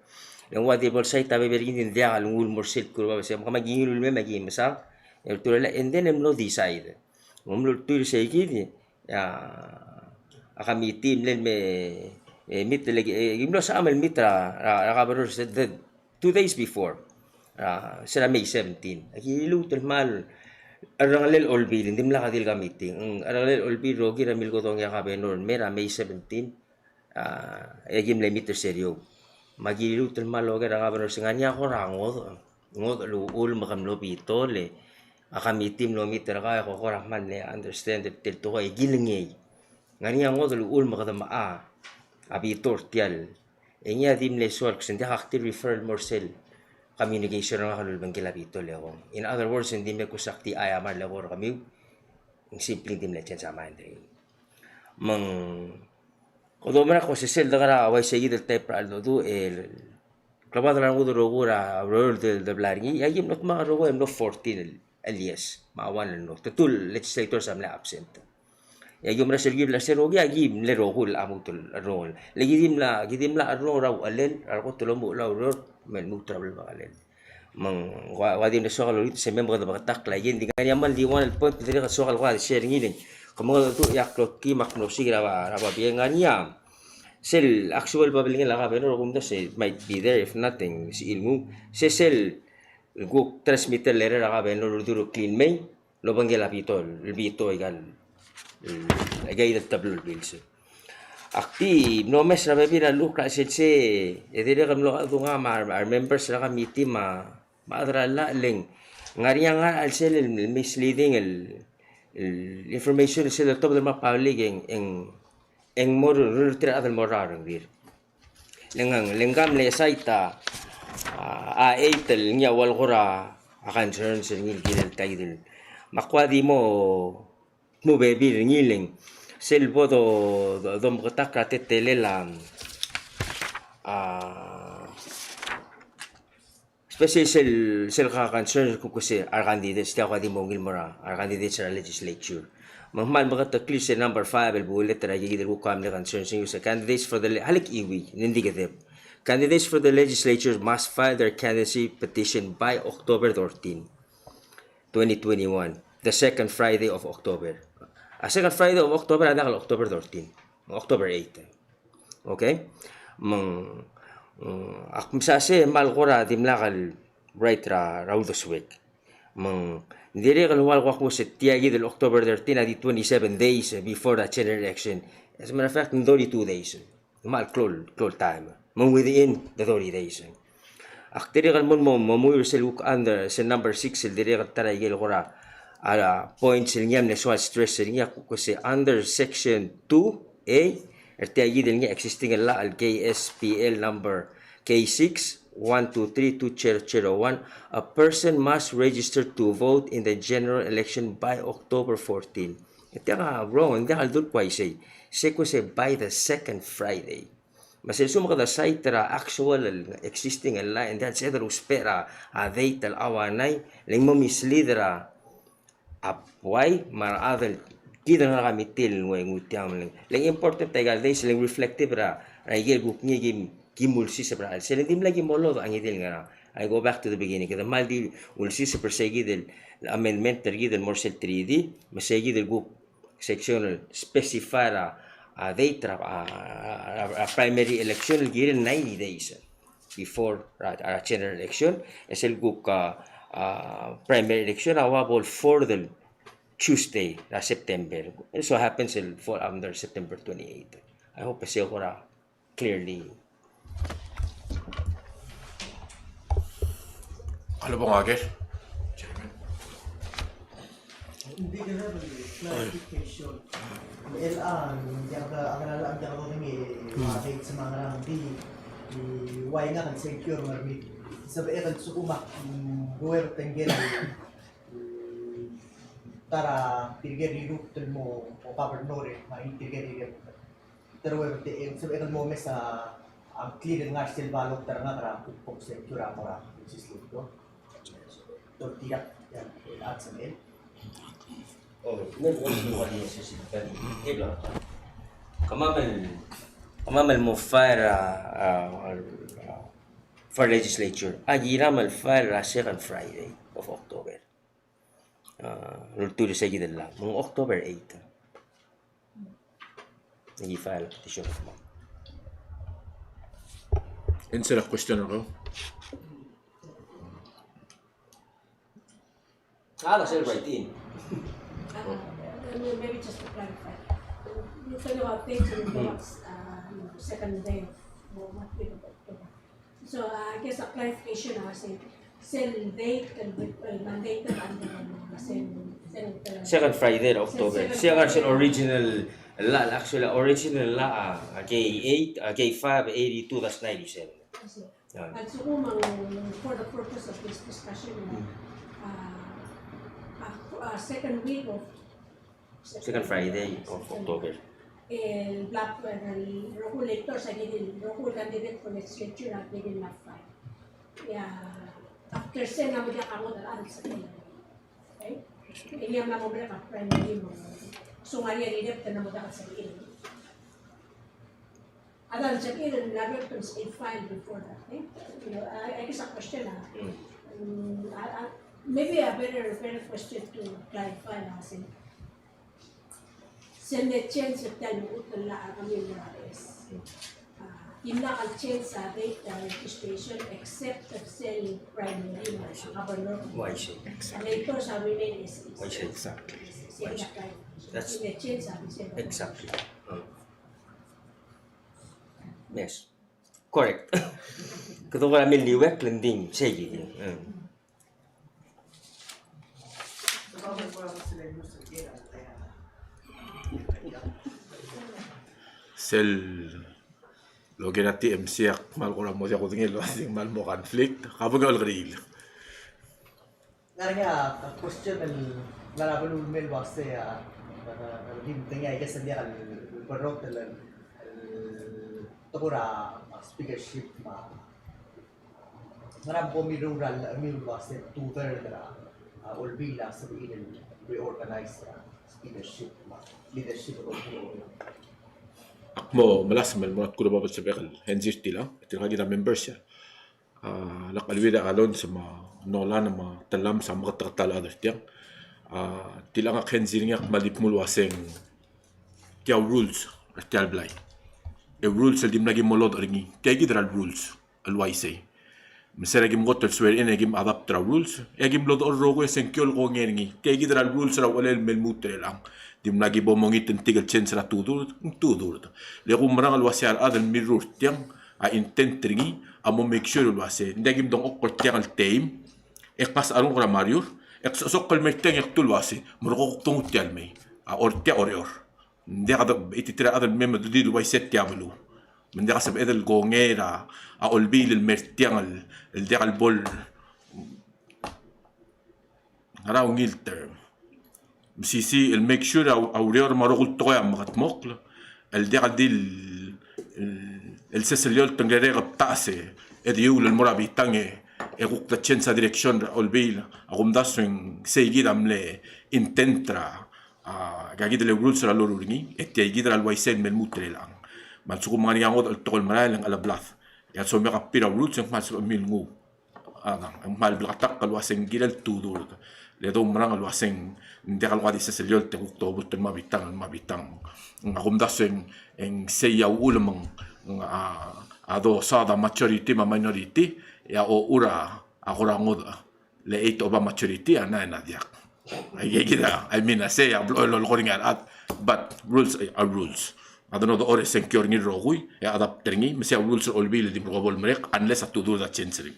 Le ng ua di bo el side a bebil er ngii e ng diak el nguu el mo er sel kurba, se me kemam aki ngiluu el mei me aki mesang, e ultuil er a llach, and then e mlo decide. Ng mlo ultuil er sei kid, a, a committee a mle me, e, meet el, e, e mlo sebecham el meet er a, er a, er a governor se the two days before. A, se er a May seventeen. Aki luut el kmal, a cherrengelel a Olbiil, ng dimlak a di el committee. Ng, a cherrengelel a Olbiil el rokir a milkodongii a governor el mei er a May seventeen. A, e aki mle meet er se er eou. Me aki luut el kmal oker er a governor se ng ngar er ngii a kora ngodech, ngodech el uchul me ke mlo veto le a committee a mlo meet er kau e ko kora kmal mle understand er tia el tekoi e kilengei. Ng ngar er ngii a ngodech el uchul me kede mecha a veto er tia el. E ngii a di mle soal kmo se ng diak, ak di refer el mo er sel communication er ngak el ulebengkel a veto el eko. In other words, ng di mle kuk se ak di aiamar el eko er kemiu, ng simply ng di mle change a mind er ngii. Me ng Kede oumera el kmo se sel dekera uaisei kid el type er a cheldecheduch el kleboad er a rengud el rokui er a ureor el de, de blai er ngii, e aki mlo dmak el rokui e mlo fourteen el, el yes, me a one el no. Te two el legislators a mle absent. E aki oumera sel ki bla se rokui, e aki mle rokui el lmuut el rokui. Le ki di mla, ki di mla cherrungel er a uchelel er a rekot el omuchel a ureor me lmuut er a bla el mekelel. Me ng ua, ua di mle soak el olengit se me kede beketakl a ikei, ng di ngar er ngii a kmal di one el point me dirrek el soak el kuk share er ngii el kmo ng, e ak lotkii me ak mlo osiik er a, er a babier. Ngar er ngii a sel actual babilngel a governor, kumdasu e might be there, if nothing, se el nguu. Se sel kuk transmittal letter er a governor el uldurukl el mei el obengkel a veto, el veto aika el, aika el teblo el bills. Ak di mlo omes er a bebil er a llechukl er a chelsel sei, e dirrek el mlo chedunga me a re, a re members er a committee me a, me a chad er a llach, le ng ngar er ngii a ngar er a chelsel el misleading el, el information el sel loltobed el mo er a public e ng, e ng, e ng mo rullii er tir a chad el mo er a rengrir. Le ng, le ng mle cite a, a, a eight el ngii a ua el kora concerns er ngii el kirel tia kid el. Me ak ua di mo, mo bebil er ngii le ng sel bo do, do, domeketakl er a teletelel a, a, especially sel, sel ka concerns el kuk se a re candidates, tia kuk di mo ungil mo er a, a re candidates er a legislature. Me ng kmal meketeklii sel number five el bullet er a ikei kid el kuk mle concerns er ngii el kmo se candidates for the le-, a le kiuii, ng di kedeb. Candidates for the legislature must file their candidacy petition by October thirteen, twenty twenty-one, the second Friday of October. A second Friday of October a diak el October thirteen, October eight. Okay? Me ng, mm, ak mesa sei me a le kora dimlak el right er a, er a uldesuek. Me ng dirrek el ua el kuk kmo se tia kid el October thirteen a di twenty-seven days before the general election. As a matter of fact, ng thirty-two days. Me a le klou el, klou el taem. Me ng within the thirty days. Ak dirrek el mo, mo, mo move er sel kuk under, sel number six, el dirrek el ta er a ikel kora, a, points el ngii a mle soal stress er ngii a kuk se under section two A, er tia kid el ngii a existing el llach el K S P L number K six one two three two zero zero one, a person must register to vote in the general election by October fourteen. E tiang a wrong, ng diak el dul kuk uaisei. Se kuk se by the second Friday. Me sel lsekum kede cite er a actual el existing el llach, e ng diak el sebeched el ousbech er a, a date el ua ngii, le ng mo mislead er a, a buai me a rechad el kid el ngar er a committee el nguu, nguu tiang. Le ng, le ng important aika el dates, le ng reflective er a, er a ikel kuk ngii kim, kim ulsiseb er a chelsel. Sel dimlak kim olodech a ngii di el ngerang. I go back to the beginning. Kede kmal di ulsiseb er sei kid el amendment er kid el mo er sel three D, me sei kid el kuk section el specify er a, a date er a, a, a, a primary election el kirel ninety days before er a, er a general election, e sel kuk, a, a, primary election a ua bo el fourth el Tuesday er a September. It so happens el fall under September twenty-eight. I hope e se kora clearly. A lebo ngak er. Chairman. Ng di kora clarification. El a, ng diak a, a ngar er a, ng diak a bo dengei, a, date se me a ngerang, ng di, e, ua ngak el sengkio er a Ngermid. Sebechek el lsekum a, mm, ruebet el ngii el, mm, ta er a tirke el rirruubet el mo, mo governor e, me a tirke el rirruubet. Te ruebet e, sebechek el mo omes a, a ngklir el ngar sel ballot er ngak er a kuk sengkio er a mo er a legislature. Tor tirka, e, a chad el. Oh, no, no, no, no, yes, yes, yes. Kemam el, kemam el mo file a, a, a, for legislature. A kiram el file er a second Friday of October. A, el ultuil er se kid el llach, me ng October eight. Aki file a petition. Answer a question er kau. Ah, that's all right, in. Uh, maybe just to clarify. You're talking about things in the next, uh, you know, second day of, of what we, so, uh, I guess a clarification, I was saying, sel date, el, el mandate, el, sel, sel, uh, second Friday er a October. Second Friday. Sel original llach, actually, original llach, a, a K eight, a, K five, eighty-two dash ninety-seven. I see. Yeah. A lsekum ng, for the purpose of this discussion, uh, uh, uh, second week of Second Friday of October. El bla, el rokui el electors a kirel, rokui el candidate for legislature a kirel el file. E a after sel ng mo diak a ngodech el chad el sebechir. Okay? E ng mla mo merek a primary me a, so ng ngar er ngii a rirruubet el ng mo diak el sebechir. A chad el sebechir el ngar er a records e file before that, eh? You know, I, I guess a question, uh, mm, I, I, maybe a better, better question to clarify, uh, sel, sel change er tia el lmuut el llach er kemiu el mo er a rechad. Uh, dimlak el change a date er a registration except er sel primary me a governor. Uaisei. Exactly. Electors a remain as is. Uaisei, exactly. Uaisei. That's, sel change a date. Exactly. Uh. Yes. Correct. Kede kora mle liuekl e ng di sei kid. Mm. Sel loker a T M C a kmal kora mo diak kudengei el uasei ng kmal mo conflict. Ka bo kora el keriil. Ngar er ngii a question el ngar er a beluu el mei el uasei a, a, a, a, di medengei, I guess, ng diak el berrotel el, el tekoi er a speakership me a ngera me bo mirruul er a llach el uasei two-third er a, a, olbiil a sebechir el reorganize er a speakership me a leadership er a olbiil. Ak mo melasem el mo er a tkul a bab el sebechek el hensir er tia, tirka kid a members a. A, lak el Elwir, a Alonso me a Nolan me a Tellames a meketeketang el chad er tiang. A, tilechang a kensir er ngii a kmal di dmu el uaseng tia el rules er tia el blai. E rules el dimlak ki mo lodech er ngii. Tia kid er a rules el uaisei. Me se er a kim kot el swear in e kim adapt er a rules, e a kim lodech el rokui e sengkio el kongei er ngii. Tia kid er a rules er a uchelel me lmuut er chelechang. Dimlak ki bo mongit e ng tirke el change er a two-third, two-third. Le kumerang el uasei a rechad el mirruul er tiang, a intent er ngii a mo make sure el uasei ng diak kim dengchokl er tiang el teim e kmo a renguk er a mariur e ksosok el mer tiang e kdu el uasei merekong e kdonguu tia el mei a Oreor. Ng diak de, ititir a chad el mei me di el uaisei tia beluu. Me ng diak sebeched el kongei er a olbiil el mer tiang el, el diak el bo el ngar er a ungil term. Mesisiich el make sure a, a ureor me a rokui el tekoi a mekedmokl el diak di el, el, el sesei el eolt e ng rerek e btachesii e diuul el mo er a bitang e, e kuk de change a direction er a olbiil a kumdasu e ng sei kid a mle intent er a, a, ika kid el rules er a loruul er ngii, e tia kid er a le uaisei el me lmuut er chelechang. Me a lsekum e ng ngar er ngii a ngodech el tekoi el merael e ng cheleblad. E a lsoak a copy er a rules e ng kmal sebechem el nguu. A, ng kmal bleketakl el uaseng kirel two-third. Le doumerang el uaseng, ng diak el ua di sesei el eolt e kuk tobut el mo bitang, mo bitang. Ng a kumdasu e ng, e ng sei a uchul me ng, a, a dosaod a majority me a minority, e a ochur a kora ngodech. Le eight over majority a nine a diak. Aike kid a, I mean, a sei a blo, lo, lo, lo, but rules are rules. A dono de ore sengkio er ngii el rokui, e a adapt er ngii, me sei a rules er a Olbiil el di merekong bo lemerek, unless a tudu a change er ngii.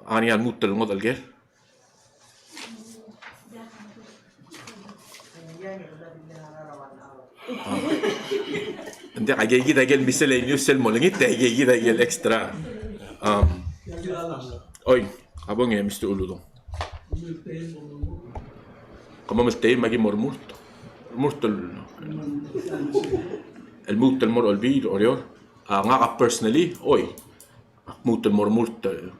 A ngar er ngii a lmuut el ngodech el ker? Ng diak, aike kid a ikel miscellaneous el mo olengit, aike kid a ikel extra. Um, oi, a bong e Mister Uludong. Kemam el teim a ki mo remurt. Remurt el, el lmuut el mo er a Olbiil er Oreor. A ngak a personally, oi. Ak lmuut el mo remurt, e,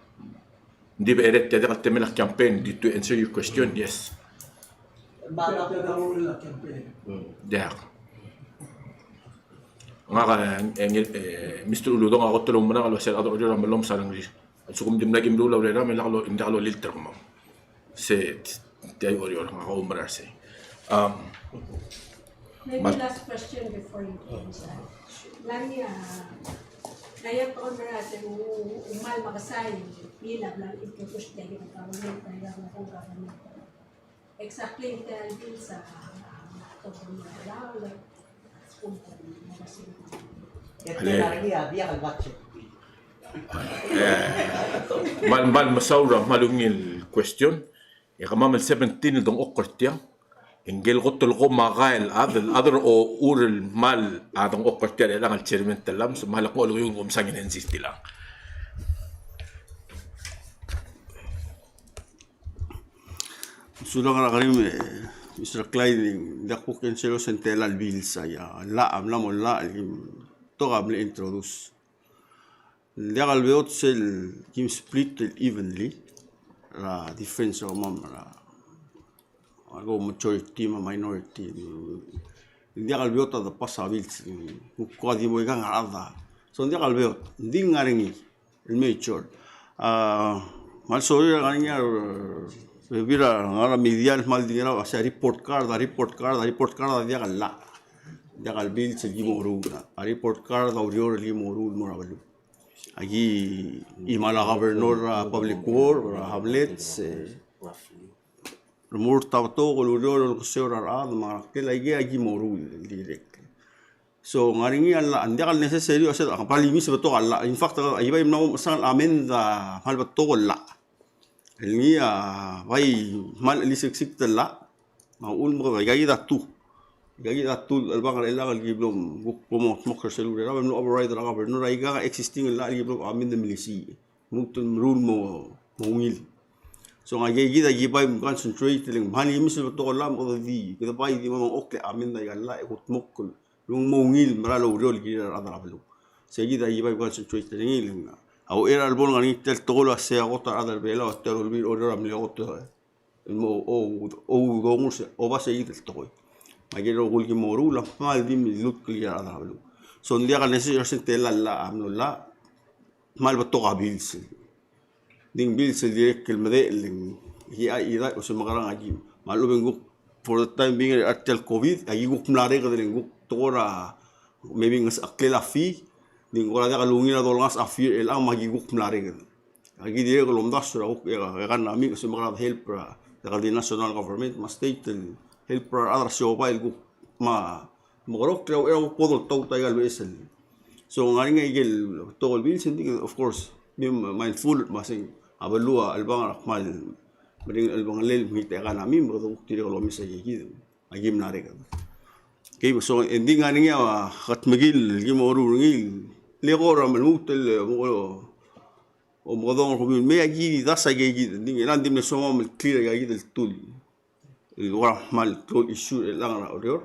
ng di becherei tia diak el temel a campaign, di to answer your question, yes. Diak. Ngak, e, e, Mister Uludong a kot el oumerang el uasei a rechad er Oreor a mellomes a rengrir. A lsekum ng dimlak ki meruul a urerem, e ng diak lo, ng diak lolilt er kemam. Se, tia Oreor, ngak a oumerang er sei. Um, maybe last question before you close. Ng ngar er ngii a, ng ngar er ngii a tekoi el mera el se ng, ng kmal mekesai el bill a bla el introduce er tia el government, tia el local government. Exactly, tia el bill a, a, a, E, kmal, kmal mesaul er a kmal ungil el question. E kemam el seventeen el dengchokl er tiang, e ngike el kot el ko me a ka el chad, el chad er a ochur el kmal a dengchokl er tia er chelechang el chairman el lam, se kmal ko el kuk msang e ng sel tiang. Sulang er a kerim, e, Mister Clyde, ng diak kuk answer er sel tela el bills a, a llach a mla mo llach el kim betok a mle introduce. Ng diak el beot sel kim split el evenly er a difference er kemam er a, a ko majority me a minority. Ng diak el beot a de pass a bills, kuk ko a di mo ikang a rechad. So ng diak el beot, ng di ngar er ngii el major. A, kmal sorir a ngar er ngii a, e, bebil er a ngar er a media el kmal di ngar er a, se a report card, a report card, a report card a diak el llach. Diak el bills el ki mo meruul. A report card a ureor el ki mo meruul el mo er a beluu. Aki, e, kmal a governor er a public work, er a hamlets, e, remurt a betok el ureor el keseu er a rechad, me a ngerekel aike a ki mo meruul el dirrek. So, ng ngar er ngii a llach, ng diak el necessary, a se, a kmal imis betok a llach. In fact, a, a, ibai mla mo mechesang el amend a kmal betok el llach. El ngii a, bai, kmal chelisiksikd el llach. Me a uchul me kede, aika kid a two. Aika kid a two el chelebangel er chelechang el ki blo, kuk bo mo dmak er sel urerem, me mlo override er a governor, aika existing el llach el ki blo amend el melisiich. Lmuut el meruul el mo, mo ungil. So, ng aika kid a ki bai concentrate el ng kmal imis el betok el llach, me kede di, kede bai di mo mengchokl e amend aika el llach, e kudmokl el ng mo ungil el mera el oureor el kirir a rechad er a beluu. Sei kid a ki bai concentrate er ngii el ng. A uchei er a lebo el ngar er ngii tia el tekoi el uasei a kot a rechad er a Belau, tia el Olbiil er Oreor a mle kot el mo, o, o, oudongel se, oba sei kid el tekoi. Me aike el rokui el ki mo meruul a kmal di millutkl el kirir a rechad er a beluu. So ng diak el necessary el uasei ng tela el llach a mlo llach, kmal betok a bills. Ng di ng bills el dirrek el medechel el ng, e a, e a, o se mekerang a ki. Me a lechub e ng kuk, for the time being, er tia el COVID, a ki kuk mla reked el ng kuk tekoi er a, maybe ng ngesecheklel a fee, ng di ng kora diak el ungil a dolengasech a fee er chelechang me a ki kuk mla reked. A ki dirrek el omdasu er a kuk, e, economy, o se mekerang a help er a, diak el di national government, me a state el help er a rechad er a siobai el kuk, me a, mekerokl er a uchei er a kuk bo doltaut aika el beches el. So, ng ngar er ngii aike el betok el bills, ng di, of course, be mindful, me a sei, a beluu a chelebangel a kmal meringel el chelebangel el meet a economy, me kede kuk dirrek el omes aike kid, a ki mla reked. Okay, so, e ng di ngar er ngii a, a, kedmekill el ki mo meruul er ngii, le ko er a lmuut el, e, mo, omekedong er kemiu el mei, a ki di das aike kid, ng di, e ng di mle soam el clear aike kid el tul. El kora kmal klou el issue er chelechang er a Oreor.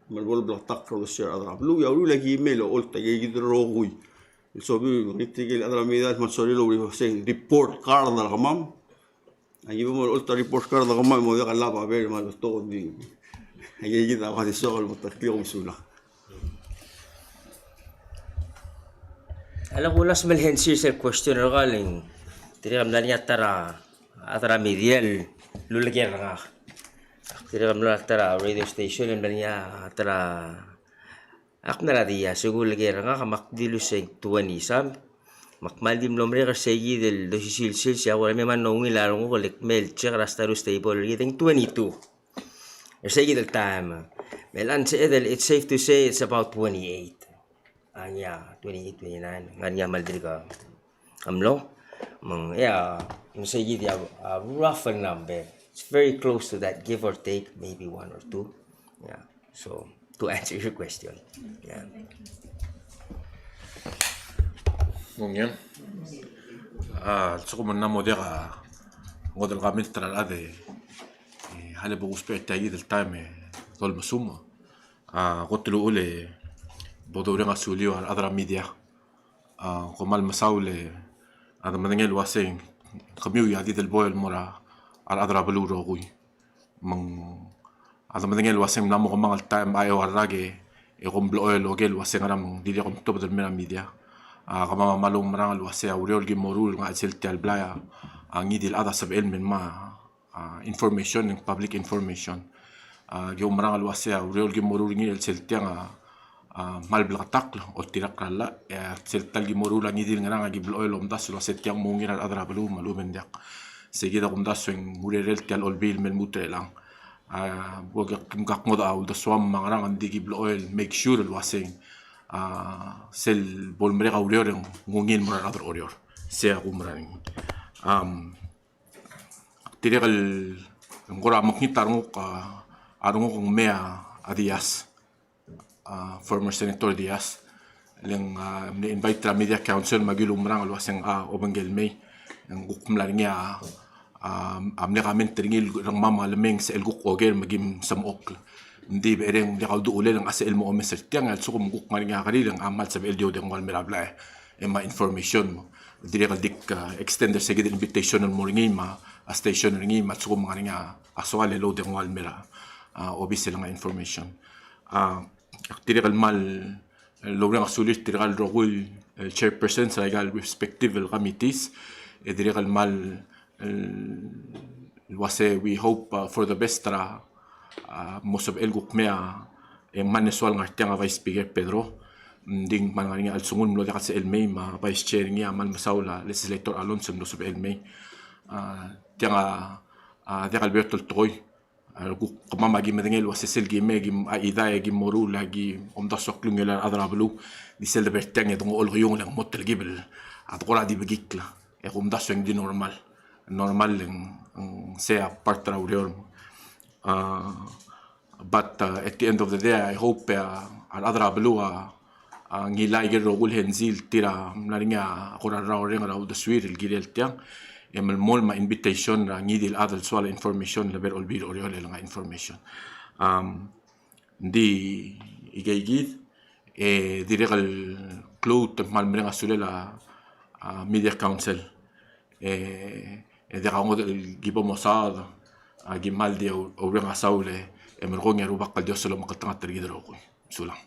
Me a lebo el bleketakl er a uldesuir a rechad er a beluu, e a uriul a ki mei el olecholt aike kid el rokui. El sobiu, ngii tirke el chad er a media el kmal sorir el oureor, se report card er kemam. A ki bo mo olecholt a report card er kemam, mo diak el lab a ber, me a betok, ng di. Aike kid a ua di soak el mo ta clear, kom sulang. A lak bo last me el answer er sel question er kau el ng Tirke el mla er ngii a ta er a, a ta er a media el uleker er ngak. Tirke el mla er a ta er a radio station el mla er ngii a ta er a, ak mla er a diak, se kuleker er ngak me ak dilu se ng twenty some. Me ak kmal di mlo merek er seikid el dosisil sils, e a kora me mla ungil a renguk el kmal check er a status table er kid e ng twenty-two. Er seikid el taem. Me a lsebeched el, it's safe to say it's about twenty-eight. A ngii a twenty-eight, twenty-nine, ngar er ngii a kmal dirk a mlo. Me ng, yeah, me ng seikid a, a rough number. It's very close to that, give or take, maybe one or two. Yeah. So, to answer your question. Yeah. Ng ungil. A, lsekum ng mla mo diak a ngodech el comment er a rechad e, e, a lebo kusbech er tia kid el taem e dolmesumech. A, kot el uchul e bo doureng a suliu a rechad er a media. A, kom kmal mesaul e a de medengei el uasei kemiu a di delboel el mo er a rechad er a beluu el rokui. Me ng a de medengei el uasei ng mla mo kemanget el taem a eua el rak e kom blechoel el oker el uasei ngera me ng di le kom tobed el mei er a media. A, kemam a kmal oumerang el uasei a ureor el ki moruul el ngar er a chelsel tia el blai a ngii di el chad a sebechel el mei el mo a, information, ng public information. A, ki oumerang el uasei a ureor el ki moruul er ngii er a chelsel tiang a, a, kmal bleketakl, oltirakl er a llach, e a chelsel ta el ki moruul a ngii di el ngerang a ki blechoel el omdasu el uasei tiang mo ungil a rechad er a beluu me a lechub e ng diak. Seikid a kumdasu e ng urerel tia el olbiil el me lmuut er chelechang. A, bo ke, ke mkak ngodech a uldesuam me a ngerang, ng di ki blechoel el make sure el uasei, a, sel bo lemerek a ureor e ng ungil el mo er a rechad er a Oreor. Sei a kumerang. Am, Dirrek el ng kora mekngit a renguk, a, a renguk ng mei a Diaz, a, former Senator Diaz. Le ng, a, mle invite er a Media Council me aki oumerang el uaseng a obengkel el mei. Ng kuk mla er ngii a, a, a mle comment er ngii el rengmam a lemei ng sel kuk oker me kim semechokl. Ng di bereng ng diak a ulduchelel e ng a sel mo omes er tiang, a lsekum ng kuk ngar er ngii a kerir e ng a kmal sebechel di oudengua el mei er a blai e me a information. Dirrek el dik, a, extend er se kid el invitation el mo er ngii me a station er ngii me a lsekum ng ngar er ngii a soal el oudengua el mei er a, a, obis el ngar er ngii a information. A, ak dirrek el kmal loureng a sulir tirka el rokui el, e, chairpersons er aika el respective el committees, e dirrek el kmal el, el uase we hope, uh, for the best er a, uh, mo sebechel kuk mei a, e ng mle soal ngar tiang a Vice Speaker Pedro. Ng di ng kmal ngar er ngii a chelsengul el mlo diak el sebechel el mei me a Vice Chair er ngii a kmal mesaul a Legislator Alonso el mlo sebechel el mei. Uh, tiang a, a diak el beot el tekoi. A kuk kemam a ki medengei el uase sel ki mei, ki, a, idai, ki moruul, a ki omdasu a klungiolel a rechad er a beluu, di sel de ber tiang e de ngochol keiung el ng mo telkib el, a, de kora di bekikl. E kumdasu e ng di normal. Normal e ng, ng sei a part er a ureor. A, but, a, at the end of the day, I hope, a, a rechad er a beluu a, a, ngilai aike el rokui el henzi el tir a mla er ngii a kora rrau el reng er a uldesuir el kirel tiang, e melemolem a invitation er a ngii di el chad el soal a information el lebo er a Olbiil er Oreor el ngar er ngii a information. Am, ng di ikeikid, e dirrek el klou e te kmal mereng a sulel a, a, Media Council. E, e diak a ngodech el ki bo mosaod, a, ki kmal di oureng a saul e, e merekong e a Rubak el Dios a lomekngeltengat er kid el rokui. Sulang.